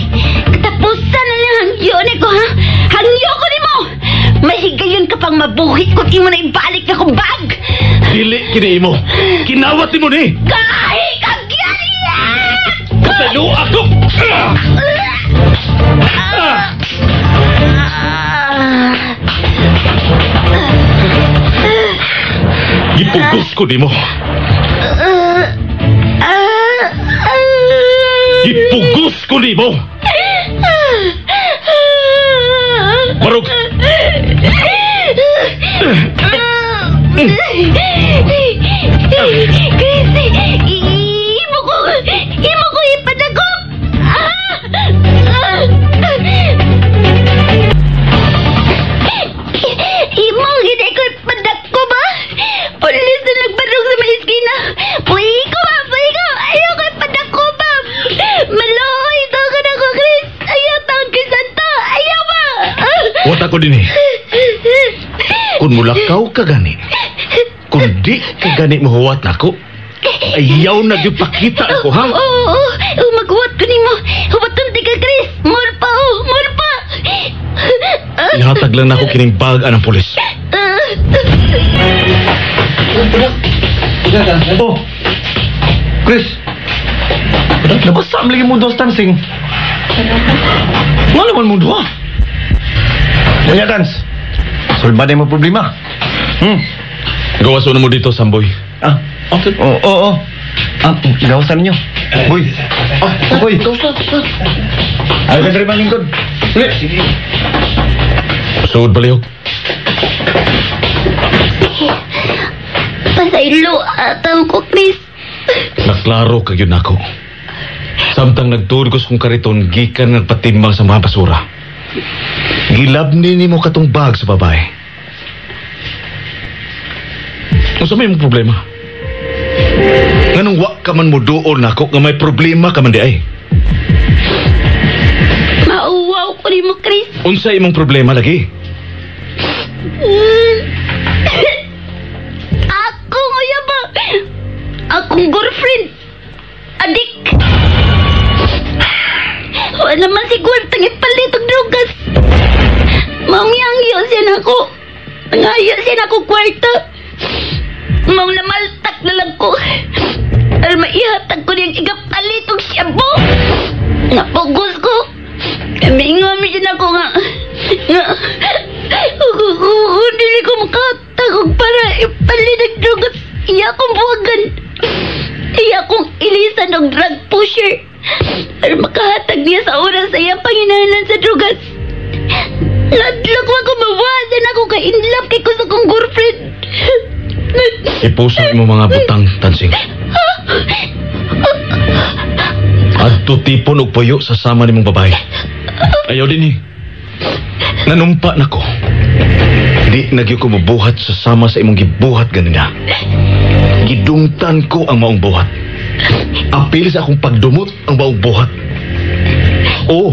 Katapusan na lang hangyo ni ko, ha? Hangyo ko ni mo! May higayon ka pang mabuhi kung imo na ibalik na kong bag! Dili kini imo. Kinawat ni mo ni! Kahi ka gyariya! Pasalo ako! Gipugos ko nimo. Gipugos ko nimo. Marug. Chris, imo ko ipadagop. Imo gid ko ipadagko ba? Pulis na nagbarog sa may iskina. Puhi ko ba? Puhi ko. Ayaw ko ipadagko ba? Maluoy daw ka na ko, Chris. Ayaw tawag kay Santo. Ayaw ba? Wata ko din eh. Kung mulakaw ka gani, kung di ka gani mahuwat nako, ayaw na gyud pakita ko, ha? Oo, oo, maghuwat ko nimo. Huwaton ti ka, Chris. More pa, oh, more pa. Ihatag lang nako kining bag anang pulis. Oh, Chris. Nabasa ang lagi mo dos Tansing. Nga naman mo duha. Kanya, Tans. Solba na yung problema. Gawas na mo dito, Samboy. Ah, okay. Oo, oo, oo. Ah, gawasan ninyo. Boy. Ah, boy. Ay, ka diri lingkod. Sige. Suod balihok. Pasaylo ataw ko, Chris. Naklaro ka gyud nako. Samtang nagtuod ko sa kong kariton, gikan nagpatimbang sa mga basura. Gilabni nimo katong bag sa babae. Unsa may imong problema? Nganong wa ka man mo duol nako nga may problema ka man di ay? Mauwaw ko nimo, Chris. Unsa imong problema lagi? Ako nguya ba? Akong girlfriend. Adik. Wala naman siguro tangipalit og drugas. Mamiyangyo siya nako. Nangayo siya nako kwarta. Maong namaltak na lang ko. Aron maihatag ko niyang igapalit og shabu. Napugos ko. Mingon mi siya nako nga kung dili ko makahatag og para ipalit ang drugas, iya akong buwagan. Iya akong ilisan og drug pusher. Aron makahatag niya sa oras sa iyang panginahanglan sa drugas. Nadlok ako mawasan ako kay in love kay ko sa kong girlfriend. Ipuso mo mga butang, Tansing. Adto tipon og puyo sa sama nimong babae. Ayaw din eh. Nanumpa nako. Di nagyo ko mabuhat sa sama sa imong gibuhat ganina. Gidungtan ko ang maong buhat. Apil sa akong pagdumot ang maong buhat. Oo.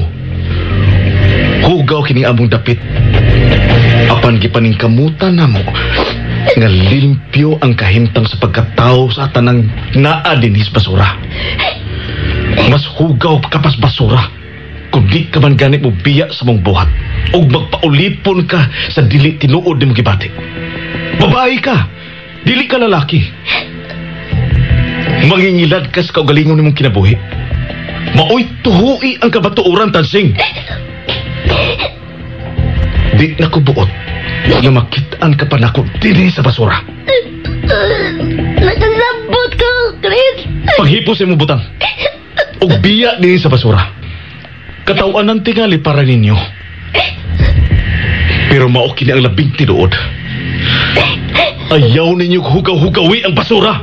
Hugaw kini among dapit. Apan gipaningkamutan namo nga limpyo ang kahimtang sa pagkatao sa tanang naa dinhis basura. Mas hugaw kapas basura kung di ka man ganit mo biya sa mong buhat o magpaulipon ka sa dili tinuod nimo gibati. Babae ka, dili ka lalaki. Mangingilad ka sa kaugalingon nimong kinabuhi. Maoy tuhui ang kabatuoran, Tansing. Di na ko buot nga makit-an ka pa nako dinhi sa basura. Nakasabot ko, Chris. Paghipos imong butang og biya dinhi sa basura. Kataw-anan tingali para ninyo. Pero mao kini ang labing tinuod. Ayaw ninyo hugaw-hugawi ang basura.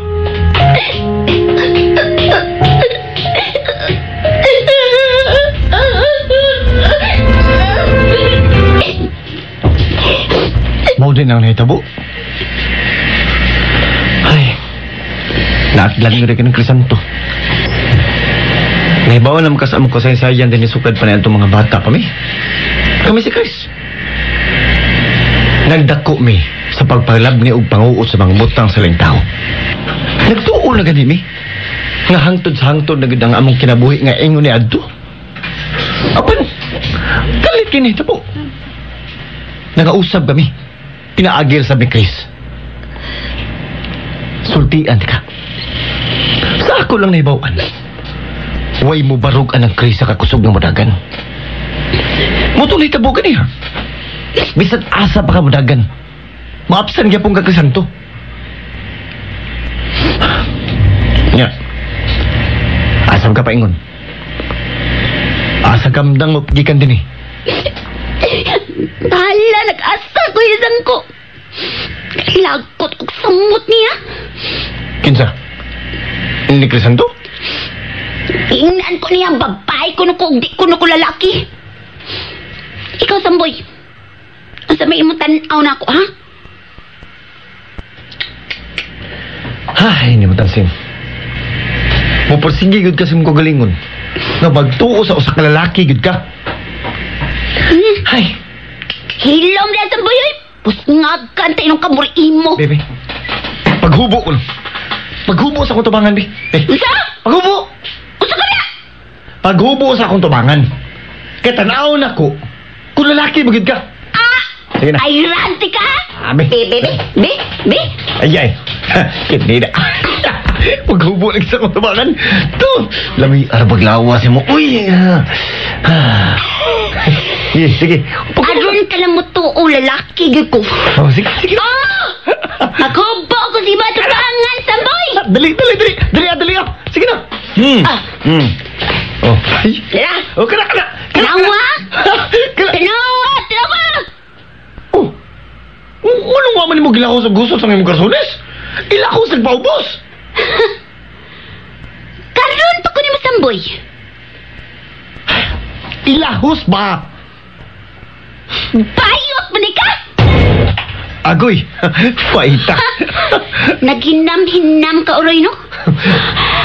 Mao din ang nahitabo. Ay, naatlan nga rin ng Crisanto. Nahibaw naman ka sa among kasaysayan din isukad pa na itong mga bata pa mi. Kami si Chris. Nagdako mi sa pagpalabni og panguot sa mga butang sa laing tao. Nagtuo na gani mi. Nga hangtod sa hangtod na gud ang among kinabuhi nga ingon ni adto. Apan, kalit kini hitabo. Nagausab kami. Pinaagil sa ni Chris. Sultian ka. Sa ako lang nahibawan. Way mo barug ang Chris sa kakusog ng mudagan. Mutong nahitabo ka niya. Bisan asa pa ka mudagan. Maapsan gyapon ka Crisanto. Nya. Asam ka paingon. Asa kamdang mo gikan din eh. Bahala, nag-asa ko isang ko. Lagot og samot niya. Kinsa? Ni Crisanto? Ingnan ko niya ang babae ko ko di ko ko lalaki. Ikaw, Samboy. Asa may imong tan-aw na ako, ha? Ay, hindi mo tansin. Muparsige gud kasi mong kagalingon. Nga magtuo sa usa ka lalaki gud ka. Ay. Hilom na, Samboy, oy. Pusngag ka ang tainong kamuri mo. Bebe, paghubo ko. Paghubo sa akong tubangan, be. Unsa? Paghubo! Unsa ka na? Paghubo sa akong tubangan. Kaya tanaw na ko, kung lalaki, magid ka. Ah! Sige na. Ay, ranti ka? Ah, be. Be, be, be, be, be. Ay, ay. Kinida. Paghubo lang sa akong tubangan. To! Lami, arabaglawa siya mo. Uy! Sige, sige. Aron ka lang mo tuo, lalaki gyud ko. Oh, sige, sige. Ah! Paghubo ko si Matubangan, Samboy! Dali, dali, dali. Dali, dali. Sige na. Ah. Oh. Ay. Tara. Oh, kana, kana. Tanawa! Kana. Tanawa! Tanawa! Oh. Anong waman mo gilako sa gusto sa imong garsones? Ilako sa paubos. Karon pa ko nimo, Samboy. Ilahos ba? Bayot man ka? Agoy, paita. Naghinam-hinam ka, Uroy, no?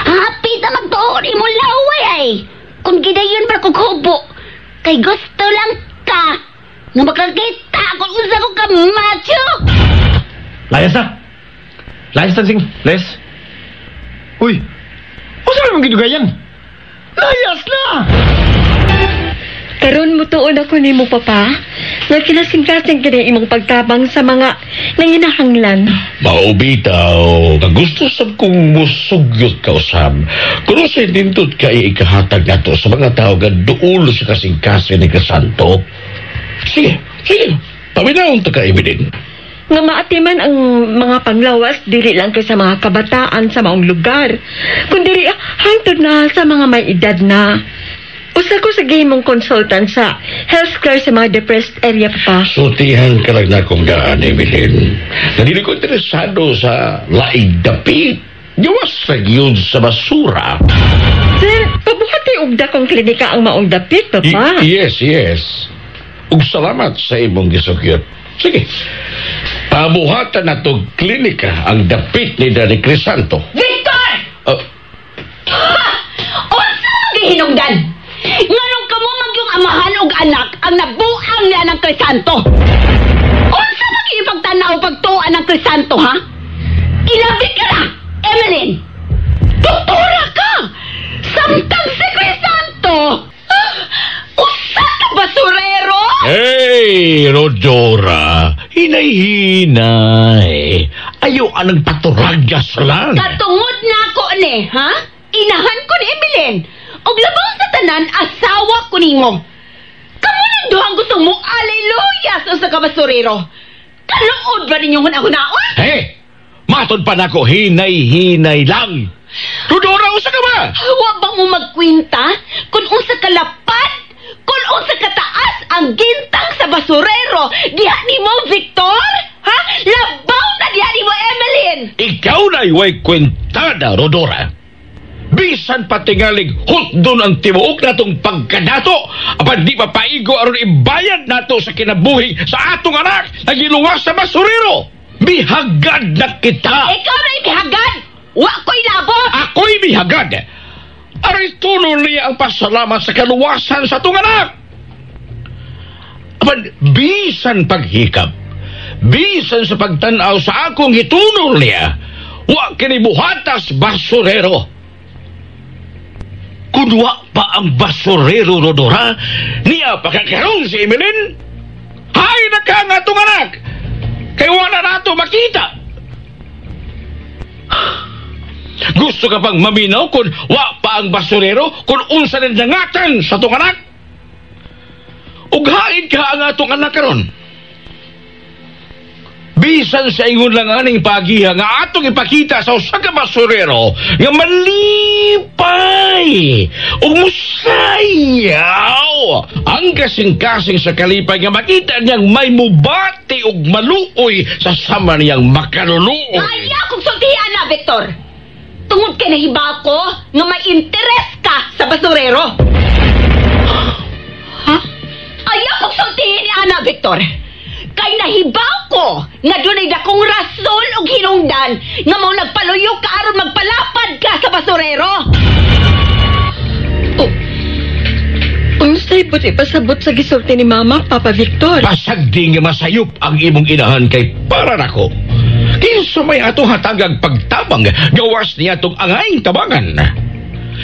Hapit na magtuon imong laway ay. Kung gidayon pa kog hubo, kay gusto lang ka nga makakita kung unsa ko ka macho. Layas na. Layas na, sing. Layas. Uy, unsa man mong gidugayan? Layas na! Karon mo tuon ako nimo, Papa, nga kinasingkasing kini imong pagtabang sa mga nanginahanglan. Maubitaw, gusto sab kong musugyot ka usab. Kuno sa nindot ka ikahatag nato sa mga tao nga duol sa kasing-kasing ni Kasanto. Sige, sige, paminawon ta ka, Evelyn. Nga maatiman ang mga panglawas dili lang kay sa mga kabataan sa maong lugar, kundi hangtod na sa mga may edad na. Usa ko sa gihimong consultant sa healthcare sa mga depressed area, Papa. Sultihan ka lang na kong daan, Evelyn. Nadili ko interesado sa laig dapit. Gawas sa yun sa basura. Sir, pabuhati og dakong klinika ang maong dapit, Papa. Yes, yes. Ug salamat sa imong gisugyot. Sige. Pabuhatan na tog klinika ang dapit ni Daddy Crisanto. Victor! Unsa ang gihinungdan? Nganong kamo magyong amahan og anak ang nabuang niya ng Crisanto? Unsa man ipagtanaw pagtuan ng Crisanto, ha? Ilabi ka na, Emeline! Doktora ka! Samtang si Crisanto! Usa ka basurero! Hey, Rodora! Hinay-hinay! Ayaw anang paturagas lang! Katungod na ako ni, ha? Inahan ko ni Emeline! Og labaw sa tanan, asawa ko nimo. Kamo nang duhang gusto mo, aleluya sa usa ka basurero. Kaluod ba ninyong hunahunahon? Hey! Matod pa nako, hinay-hinay lang! Rodora, usa ka ba? Wa ba mo magkwenta kung unsa kalapad, kung unsa kataas ang gintang sa basurero diha nimo, Victor? Ha? Labaw na diha nimo, Emeline! Ikaw na iway kwentada, Rodora. Bisan patingalig hutdon ang tibuok natong pagkadato, apan di pa paigo aron ibayad nato sa kinabuhi sa atong anak na giluwas sa basurero. Bihagad na kita. Ikaw na bihagad. Wa ko'y labot. Ako'y bihagad. Aray tulo niya ang pasalamat sa kaluwasan sa atong anak. Apan bisan paghikap, bisan sa pagtanaw sa akong hitunol niya, wa kini buhatas basurero. Kung wa pa ang basurero, Rodora, niya pakakaroon si Emeline. Hay na ka nga itong anak! Kay wala na ito makita. Gusto ka pang maminaw kung wa pa ang basurero, kung unsa na nangatan sa itong anak? Ughain ka ang atong anak karon. Bisan sa ingon lang aning pagiha nga atong ipakita sa usa ka basurero nga malipay ug musayaw ang kasing-kasing sa kalipay nga makita niyang may mubati ug maluoy sa sama niyang makaluluoy. Ayaw kong sultihan na, Victor! Tungod kay nahiba ko nga may interes ka sa basurero. Ha? Ayaw kong sultihin ni Ana, Victor! Kay nahibaw ko nga dunay dakong rason og hinungdan nga mao nagpaluyo ka aron magpalapad ka sa basurero. Oh, unsay buti pasabot sa gisulti ni Mama, Papa Victor? Pasagdi nga masayop ang imong inahan kay para nako. Kinsa may atong hatagag pagtabang gawas niya atong angayng tabangan.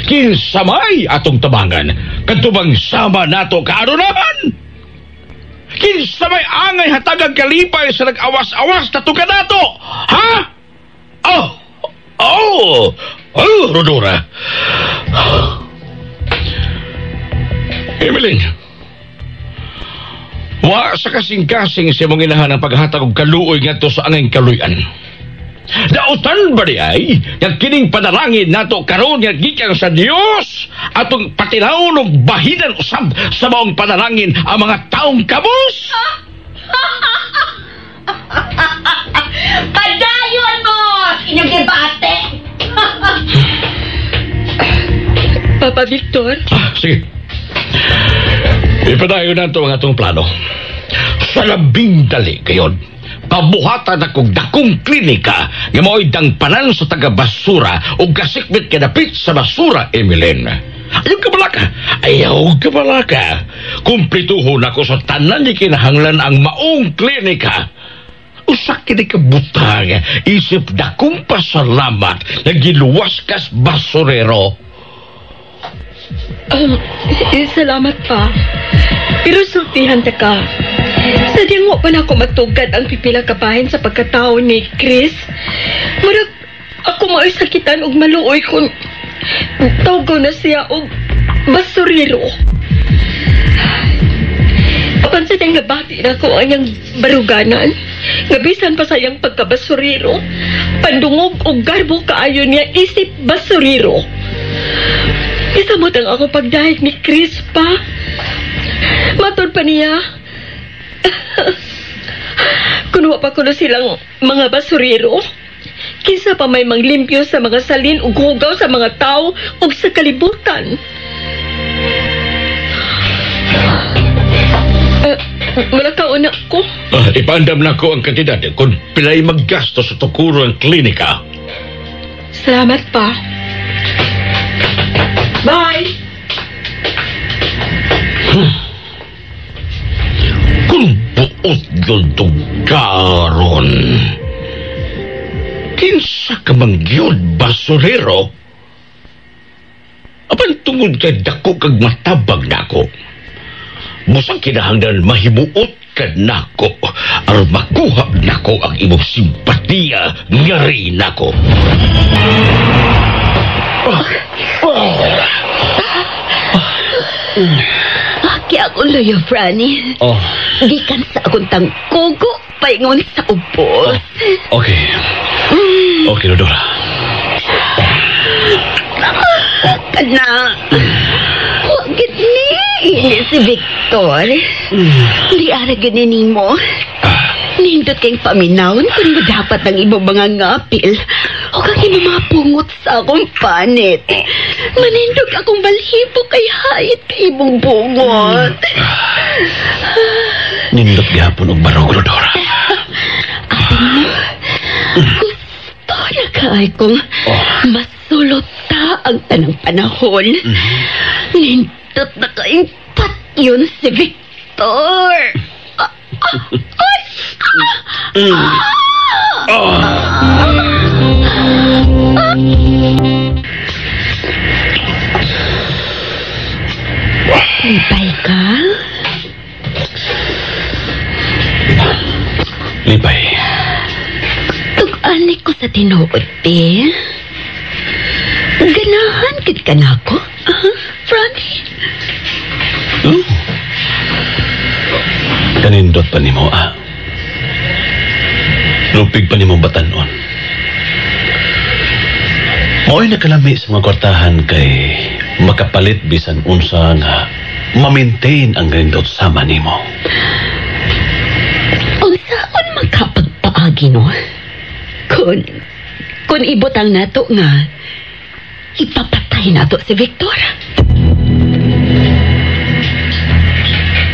Kinsa may atong tabangan kadto bang sama nato kaarunahan? Kinsa may angay hatagag kalipay sa nag-awas-awas na tuka nato? Ha? Oh! Oh! Oh, Rodora! Emeline, wa sa kasing-kasing sa imong inahan ang paghatag og kaluoy ngadto sa angay kaluyan. Dautan ba di ay nga kining panalangin nato karon nga gikan sa Dios atong patilawon og bahinan usab sa maong panalangin ang mga taong kabus? Padayon mo inyong debate. Papa Victor? Sige. Ipadayon nato ang atong plano. Sa labing dali kayon, Pabuhatan akong dakong klinika nga mao'y dangpanan sa taga-basura o kasikbit kadapit sa basura, Emeline. Ayaw ka balaka. Ayaw ka balaka. Kumplituhon ako sa tanan ni kinahanglan ang maong klinika. Usa kini ka butang, isip dakong pasalamat nga giluwas kas basurero. Salamat pa. Pero sultihan ta ka. Sadyang wa pa na ako matugad ang pipila ka bahin sa pagkatao ni Chris. Murag ako mao'y sakitan og maluoy kung tawgaw na siya og basurero. Apan sa niyang nabati na ko ang iyang baruganan, nga bisan pa sa iyang pagkabasurero, pandungog og garbo kaayo niya isip basurero. Isamot ang ako pagdahig ni Chris pa. Matod pa niya. Kunwa pa kuno silang mga basurero. Kinsa pa may manglimpyo sa mga salin ug hugaw sa mga tao ug sa kalibutan. Wala ka una ko. Ipaandam na ko ang kantidad kung pilay maggasto sa tukuro ang klinika. Salamat pa. Bye! Kung buot gyud karon, kinsa ka man gyud basurero? Apan tungod kay dako kag matabag nako, busang kinahanglan mahimuot ka nako aron makuha nako ang imong simpatiya ngari nako. Aki ako loyo, Franny. Oh. Gikan sa akong tangkugo, paingon sa ubos. Oh, okay. Okay, Rodora. Kana. Huwag ni. Ini si Victor. Di ara ganini mo. Nindot kayong paminawon kung dapat ang ibang mga ngapil o kang imong mga pungot sa akong panit. Manindog akong balhibo kay hayit kay imong bungot. Nindot gihapon og barog, Rodora. Ate mo, gusto na kaay kong masulot ta ang tanang panahon. Nindot na kaing patyon si Victor. Ay! Lipay ka? Lipay. Tug-ani ko sa tinuod, te. Ganahan kit ka na ako, Franny? Oh. Kanindot pa nimo, ah. Lupig pa nimo batanon. Mao'y nakalami sa mga kwartahan kay makapalit bisan unsa nga ma-maintain ang ganindot sama nimo. Unsaon makapagpaagi, no? Kung ibutang nato nga, ipapatay nato si Victor.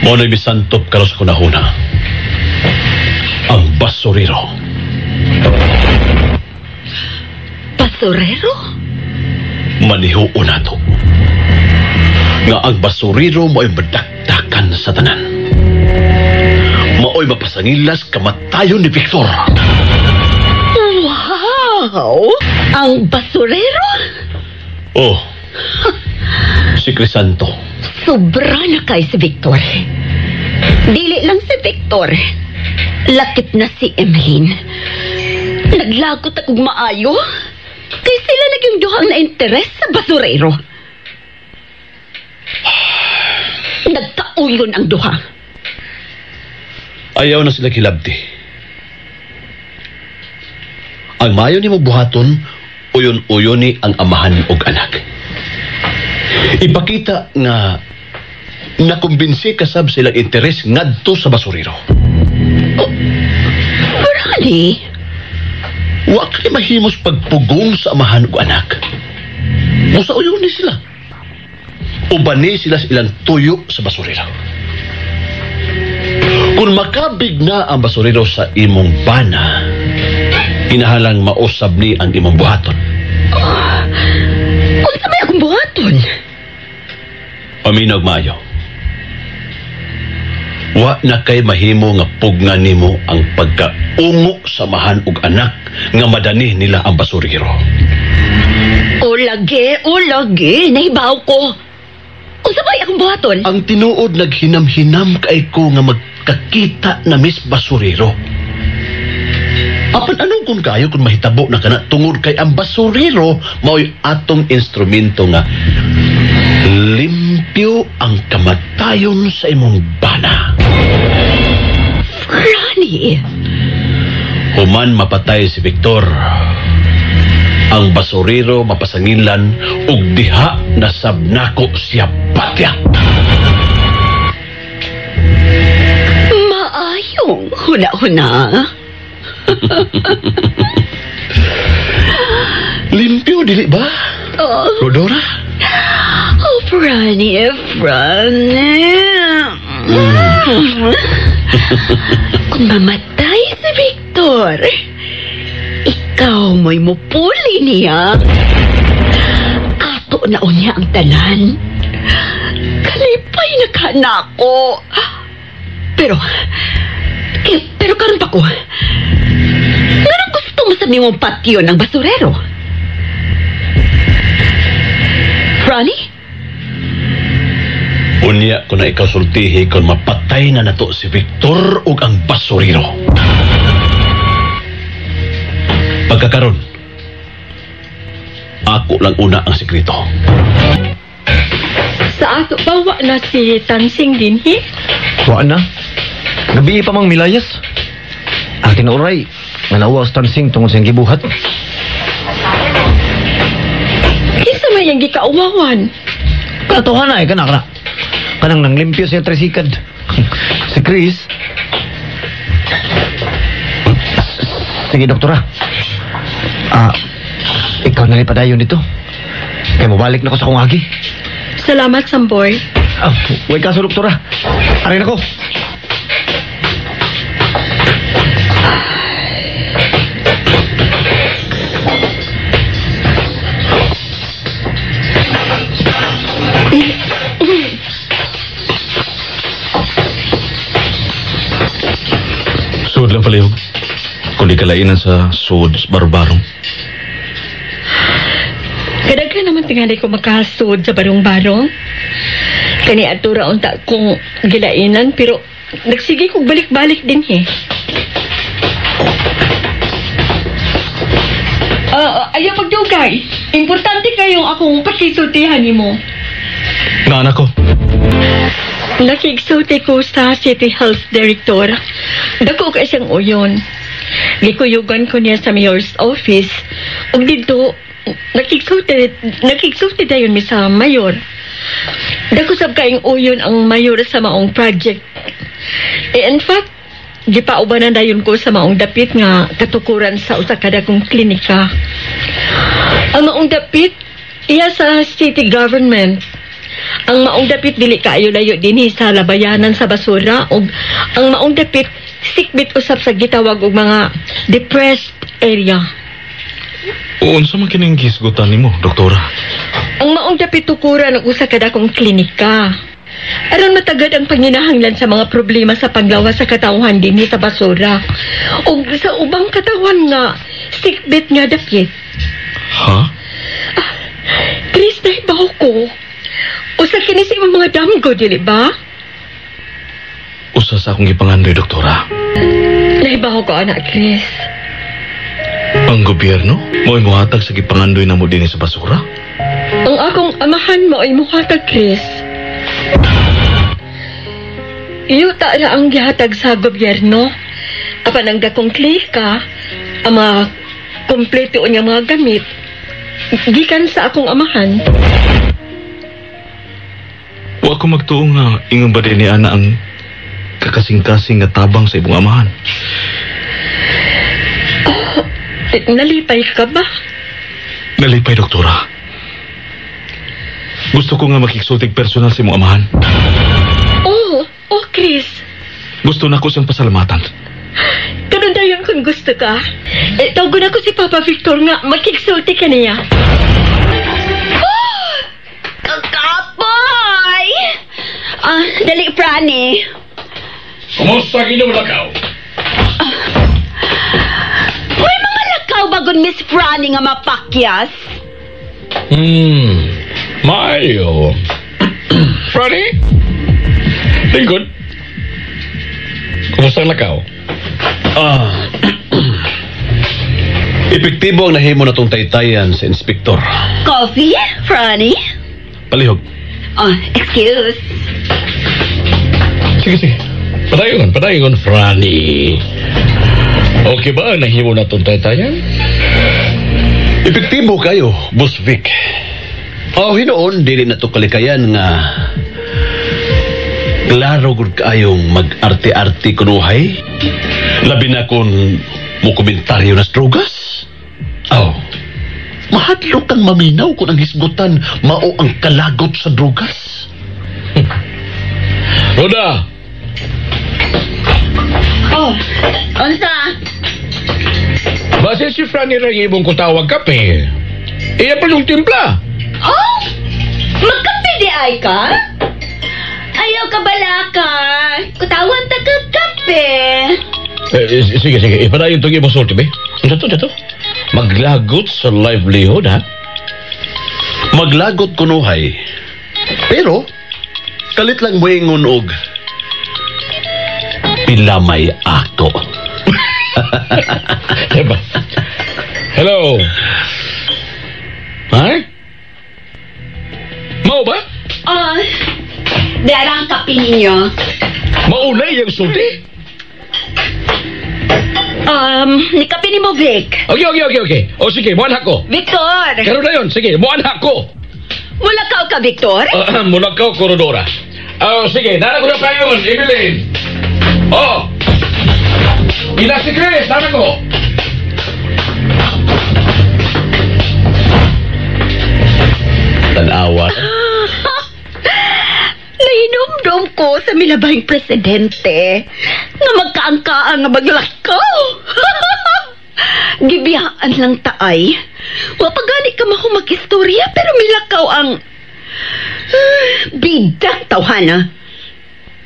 Mao na'y bisantop karos kunahuna. Ang basurero. Basurero? Manihuo nato. Nga ang basurero mo'y madakdakan sa tanan. Mao'y mapasangilas kamatayon ni Victor. Wow! Ang basurero? Oh. Si Crisanto. Sobra na kay si Victor. Dili lang si Victor. Lakip na si Emeline. Naglagot akong maayo. Kay sila naging duhang na-interes sa basurero. Nagkauyon ang duha. Ayaw na sila kilabti. Ang mayo ni mo buhaton, uyon-uyon ni ang amahan og anak. Ipakita nga nakumbinsi kasab silang interes ngadto sa basurero. Oh, Brady? Wa kay mahimos pagpugong sa amahan ug anak. Musa uyon ni sila. Ubani sila sa ilang tuyo sa basurero. Kung makabig na ang basurero sa imong bana, kinahalang mausab ni ang imong buhaton. Unsa may akong buhaton? Paminaw maayo. Wa na kay mahimo nga pugna nimo ang pagkaungo sa mahan og anak nga madani nila ang basurero. O lagi, nahibaw ko. Unsa may akong buhaton? Ang tinuod naghinam-hinam kay ko nga magkakita na Miss Basurero. Apan anong kung kayo kung mahitabo na kana tungod kay ang basurero mao'y atong instrumento nga limpyo ang kamatayon sa imong bana. Franny! Human mapatay si Victor, ang basurero mapasangilan ug diha nasabnako siya patya. Maayong huna-huna. Limpyo, dili ba? Oh. Rodora? Oh, Franny, Franny. Kung mamatay si Victor, ikaw mo'y mupuli niya. Ato na unya ang tanan. Kalipay na ka na ako. Pero karon pa ko. Nganong gusto mo sa nimong patyon ng basurero? Franny? Unya ko na ikaw sultihi kung mapatay na nato si Victor ug ang basurero. Pagkakaron, ako lang una ang sekreto. Sa ato pa, wa na si Tansing dinhi? Wa na. Gabi pa mang milayas. Ang tinuray, nga nauwa sa Tansing tungod sa iyang gibuhat. Kinsa may iyang gikauwawan? Katuhan na eh, kana. Kanang nanglimpyo siya trisikad. Si Chris. Sige, doktora. Ikaw na rin padayon dito. Kaya mabalik na ko sa kong agi. Salamat, Samboy. Huwag kaso, doktora. Aray na ko. Suod lang palihog. Kundi kalainan sa suod barbarong. Kadaghan naman tingali ko makasud sa barong-barong. Kani atura unta kong gilainan pero nagsige kong balik-balik din eh. Ayaw pagdugay. Importante kayong akong pakisultihan nimo. Nga anak ko. Nakigsulti ko sa City Health Director. Dako ka siyang uyon. Gikuyugan ko niya sa mayor's office. Ug didto nakigsulti dayon mi sa mayor. Dako sab kaing uyon ang mayor sa maong project. In fact, gipaubanan dayon ko sa maong dapit nga katukuran sa usa ka dakong klinika. Ang maong dapit iya sa city government. Ang maong dapit dili kaayo layo dinhi sa labayanan sa basura ug ang maong dapit sikbit usab sa gitawag og mga depressed area. Unsa man kining gisgutan nimo, doktora? Ang maong dapit tukuran og usa ka dakong klinika. Aron matagad ang panginahanglan sa mga problema sa panglawas sa katawhan dinhi sa basura ug sa ubang katawan nga sikbit nga dapit. Ha? Chris, nahibaw ko. Usa kini sa imong mga damgo, dili ba? Usa sa akong gipangandoy, doktora. Nahibaw ko, anak Chris. Ang gobyerno? Mo'y muhatag sa gipangandoy na mo dinhi sa basura? Ang akong amahan mo ay muhatag, Chris. Yuta na ang gihatag sa gobyerno. Apan ang dakong klika, ang mga kompleto niya mga gamit, gikan sa akong amahan. Wa ko magtuo nga ingon ba din ni Ana ang kakasing-kasing nga tabang sa imong amahan. Oh, nalipay ka ba? Nalipay, doktora. Gusto ko nga makiksultig personal sa imong amahan. Oh, Chris. Gusto na ko siyang pasalamatan. Karon dayon kung gusto ka. Eh, tawagon ako si Papa Victor nga makigsulti ka niya. Oh! Kakapoy! Ah, dali, Franny. Kumusta ginoo lakaw? Uy, mga lakaw bagon Miss Franny nga mapakyas. Mayo. Franny? Lingkod. Kumusta ang lakaw? Epektibo ang nahimo na tong taytayan sa inspektor. Coffee, Franny? Palihog. Oh, excuse. Sige, sige. Padayon, padayon, Franny. Okay ba ang nahimo na itong taytayan? Epektibo kayo, Boss Vic. Oh, hinoon, dili na to kalikayan nga klaro gud kaayong mag-arte-arte kunuhay. Labi na kung mo komentaryo na sa drogas. Oh, mahadlok kang maminaw kung ang hisgutan mao ang kalagot sa drogas. Roda! Oh, unsa? Base si Franny ra ibong ko tawag kape. Iya pa yung timpla. Oh! Magkape di ay ka? Ayaw ka balaka. Kutawan ta ka kape. Eh, sige, sige. Ipadayon itong imong sulti, be. Ito, ito. Maglagot sa livelihood, ha? Maglagot kunuhay. Pero, kalit lang moingon og pilamay ako. Diba? Hello? Ha? Mao ba? Oh, dara ang kape ninyo. Mauna iyang sulti? Ni kape ni mo, Vic. Okay. O sige, muanha ko. Victor! Karon na yun, sige, muanha ko. Mulakaw ka, Victor? Mulakaw ko, Rodora. Oh, sige, nana ko na kayo, Evelyn. Oh! Ila si Chris, nana ko. Tanawa. Nahinumdum ko sa milabahing presidente nga magkaangkaan nga maglakaw. Gibiyaan lang taay. Wa pa gani ka mahumakistorya pero milakaw ang bidang tawhana.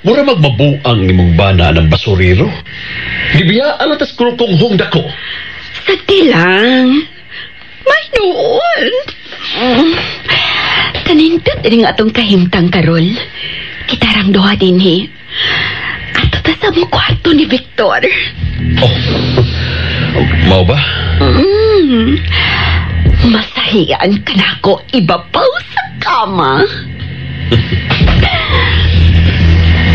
Mura magmabuang nimong bana ng basurero. Gibiyaan lang tas krukong hong dako. Sagdi lang. May noon. Kanindot ini nga atong kahimtang karol. Kitarang duha dinhi. Ato ta sa mong kwarto ni Victor. Oh. Mao ba? Masahian ka na ako ibabaw sa kama.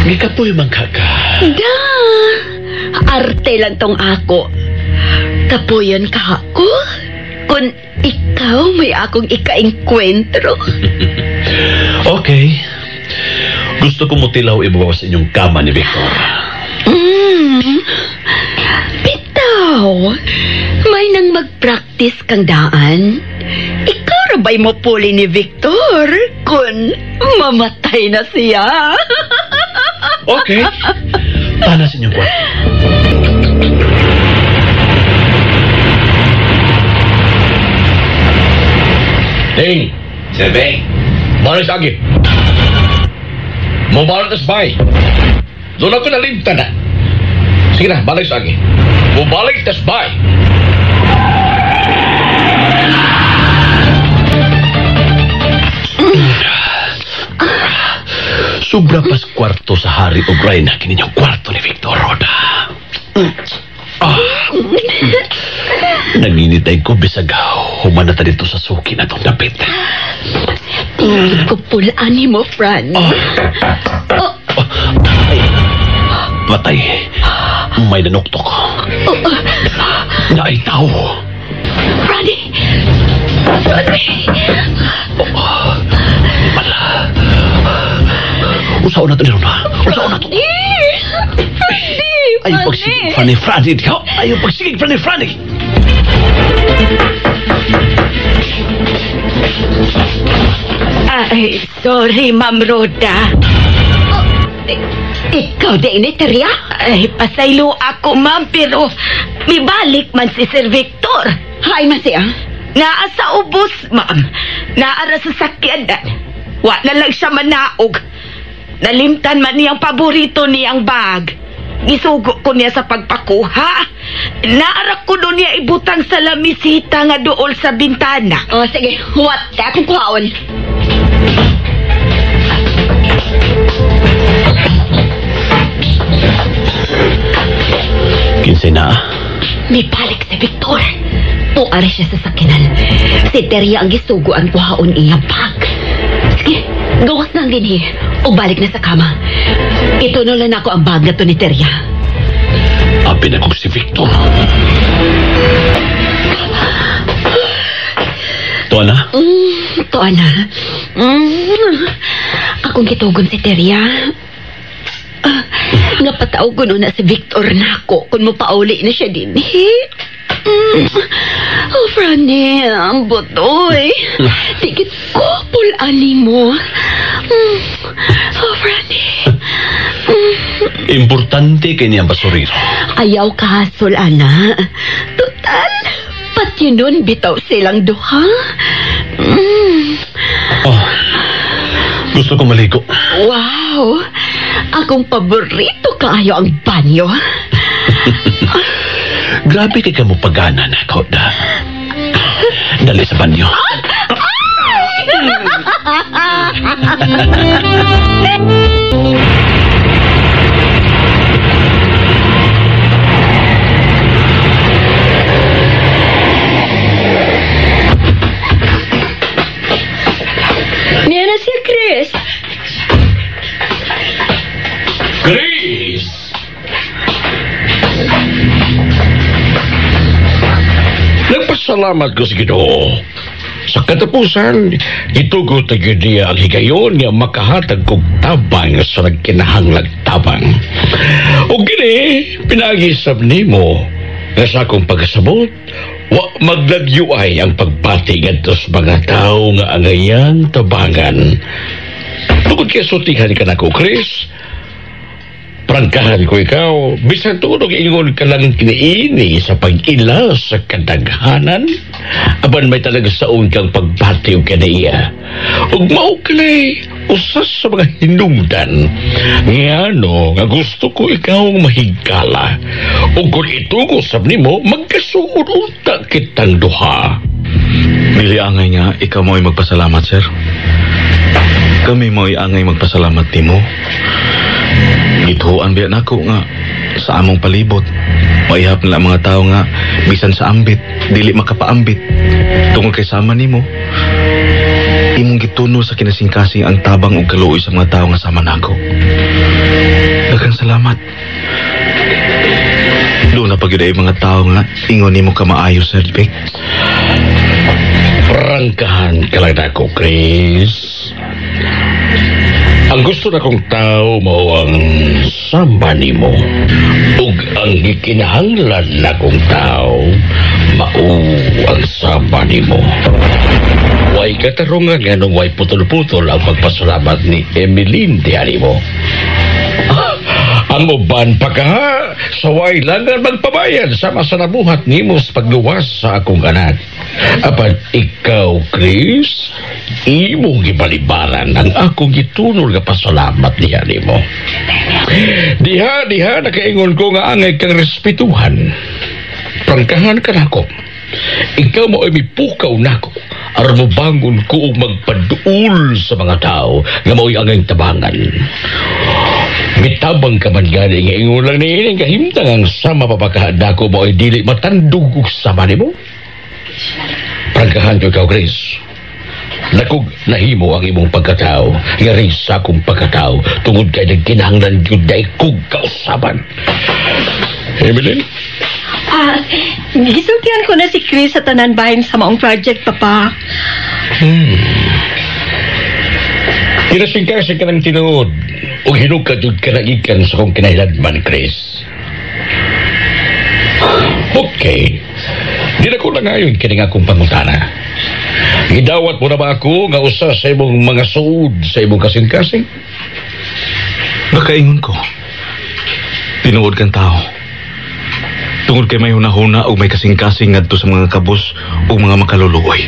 Gikapoy man ka ka. Da! Arte lang tong ako. Kapuyon ka ako. Kung ikaw may akong ikaengkwentro. Okay. Gusto ko mutilaw ibabaw sa inyong kama ni Victor. Bitaw, may nang mag-practice kang daan. Ikaw ra ba'y mapuli ni Victor kung mamatay na siya? Okay. Tana sa inyong kwarto. Ding! Sir Beng! Balik sa agi. Mobalik tas bay. Doon ako nalimtan na. Sige na, balik sa agi. Mobalik tas bay. Sobra pas kwarto sa hari o reyna kini niyang kwarto ni Victor Roda. Nanginitay ko bisag humanata dito sa suki na itong dapit. Tingin ko pulaan mo, Fran. Oh. Ay, patay. May nanuktok. Naay tao. Franny! Franny! Wala. Usaon na ito ni Rona. Usaon na ito. Franny! Ayaw pagsigig, Franny, Franny. Ayaw pagsigig, Franny, Franny. Ay, sorry, Ma'am Rhoda. Ikaw di ini, Terya? Ay, pasaylo ako, ma'am, pero mibalik man si Sir Victor. Hay man siya? Naa sa ubos, ma'am. Naara sa sakyanan. Wa na lang siya manaog. Nalimtan man niyang paborito niyang bag. Gisugo ko niya sa pagpakuha. Naara ko doon niya ibutang sa lamisita nga dool sa bintana. Oh, sige. Huwat. Kaya akong kuhaon. Kinsay na? Mibalik si Victor. Puara siya sa sakinan. Si Terya ang gisugo ang kuhaon iyang bag. Sige, gawas na ang dinhi. O balik na sa kama. Ito na lang ako ang bag na to ni Terya. Abi na kong si Victor. Tuan na? Tuan na. Akong gitugon si Terya. Nga patawgon na si Victor nako kung mapauli na siya din. Oh, Franny, ang butoy. Tigit ko, pulani mo. Oh, Franny. Importante kay niyang basurero. Ayaw ka, hasol, ana. Total, pati nun bitaw silang duha. Oh, gusto ko maligo. Wow! Akong paborito kaayo ang banyo. Grabe kay ka mo pagana na ako, da. Dali sa banyo. Niya na siya, Chris. Chris! Nagpasalamat ko sa Ginoo. Sa katapusan, gitugot na gyud niya ang higayon nga makahatag kog tabang sa nagkinahanglag tabang. O gini, pinagisab nimo nga sa akong pagkasabot, wa maglagyuay ang pagbati ngadto sa mga tawo nga angayang tabangan. Tungod kay sultihan ka nako, Chris, prangkahan ko ikaw, bisan tunog ingon ka lang kiniini sa pag-ila sa kadaghanan, apan may talaga saon kang pagbati og kaniya. Ug mao kanay usas sa mga hinungdan, ngano nga gusto ko ikaw mahigala. Ug kung itugo sab nimo, magkasuod unta kitang duha. Dili angay nga ikaw mo'y magpasalamat, sir. Kami mo'y angay magpasalamat nimo. Gituan biya nako nga sa among palibot. Maihap nila ang mga tao nga bisan sa ambit, dili makapaambit. Tungod kay sama nimo, imong gituno sa kinasingkasing ang tabang ug kaluoy sa mga tao nga sama nako. Daghang salamat. Doon na pagyud ay mga tao nga ingon nimo ka maayo, Sir Vic. Prangkahan ka lang nako, Chris. Ang gusto na kong tao mao ang sama nimo. Ug ang gikinahanglan na kong tao mao ang sama nimo. Way katarungan nganong way putol-putol ang pagpasalamat ni Emeline diha nimo. Ang uban pa ka sa way langan magpabayad sama sa nabuhat nimo sa pagluwas sa akong anak. Apan ikaw, Chris, imong gibalibaran ang akong gitunol nga pasalamat diha nimo. Diha nakaingon ko nga angay kang respetuhan. Prangkahan ka nako. Ikaw mo ay mipukaw nako aron mobangon ko og magpaduol sa mga tao nga mao'y angay tabangan. Mitabang ka man gani nga ingon lang niini kahimtang ang sama papakahad nako mao'y dili matandog og sama nimo. Prangkahan ko ikaw, Chris. Nakog nahimo ang imong pagkatao, nga rin sa akong pagkatao, tungod kay nagkinahanglan gyud na ikog kausaban. Emeline? Gisultihan ko na si Chris sa tanan bahin sa maong project, Papa. Kinasingkasing ka ng tinuod, ug hinugka jud ka ng ikan sa akong kinahiladman, Chris. Okay. Di na ko na ngayon kining akong pangutana. Gidawat mo na ba ako nga usa sa imong mga suod sa imong kasing-kasing? Nakaingon ko. Tinuod kang tao. Tungod kay may hunahuna o may kasing-kasing ngadto sa mga kabus o mga makaluluoy.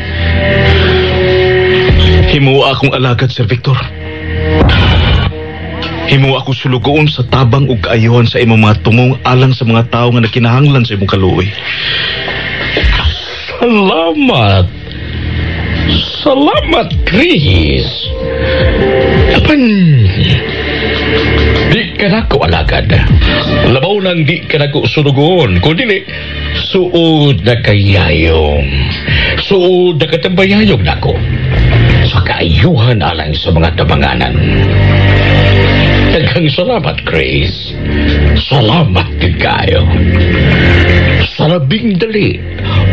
Himuha akong alagad, Sir Victor. Himuha akong sulugoon sa tabang ug kaayuhan sa imong mga tumong alang sa mga tawo nga nakinahanglan sa imong kaluoy. Salamat. Salamat, Chris. Apan, di ka nako alagad. Labaw nang di ka nako sulugoon. Kung dili, suod na kayayong. Suod na katambayayong nako. Sa kaayuhan alang sa mga tabanganan. Daghang salamat, Chris. Salamat gid kayo. Sa labing dali,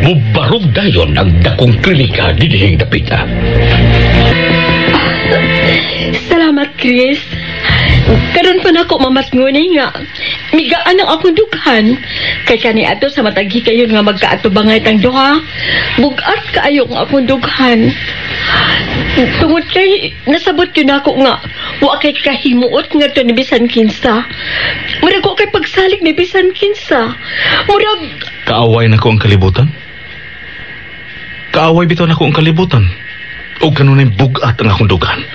mubarog dayon ang dakong klinika dinhing dapita. Salamat, Chris. Karon pa nako mamatngunay nga. Migaan ang akong dughan. Kay kani ato sa matag higayon nga magkaatubangay tang duha. Bugat kaayo ang akong dughan. Tungod kay nasabot yun ako nga wa kay kahimuot nga to ni bisan kinsa. Murag wa kay pagsalig ni bisan kinsa. Murag Kaaway nako ang kalibutan? Kaaway bitaw nako ang kalibutan. O kanunay bugat ang akong dughan.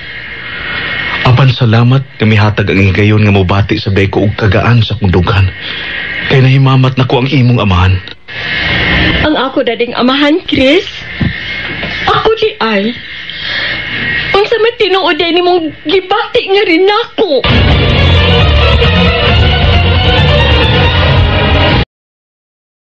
Apan salamat nga mihatag ang higayon nga mobati sa beko og kagaan sa akong dughan. Kay nahimamat nako ang imong amahan. Ang ako dading amahan, Chris. Ako di ay. Unsa man tinuod ay nimong gibati nga rin nako.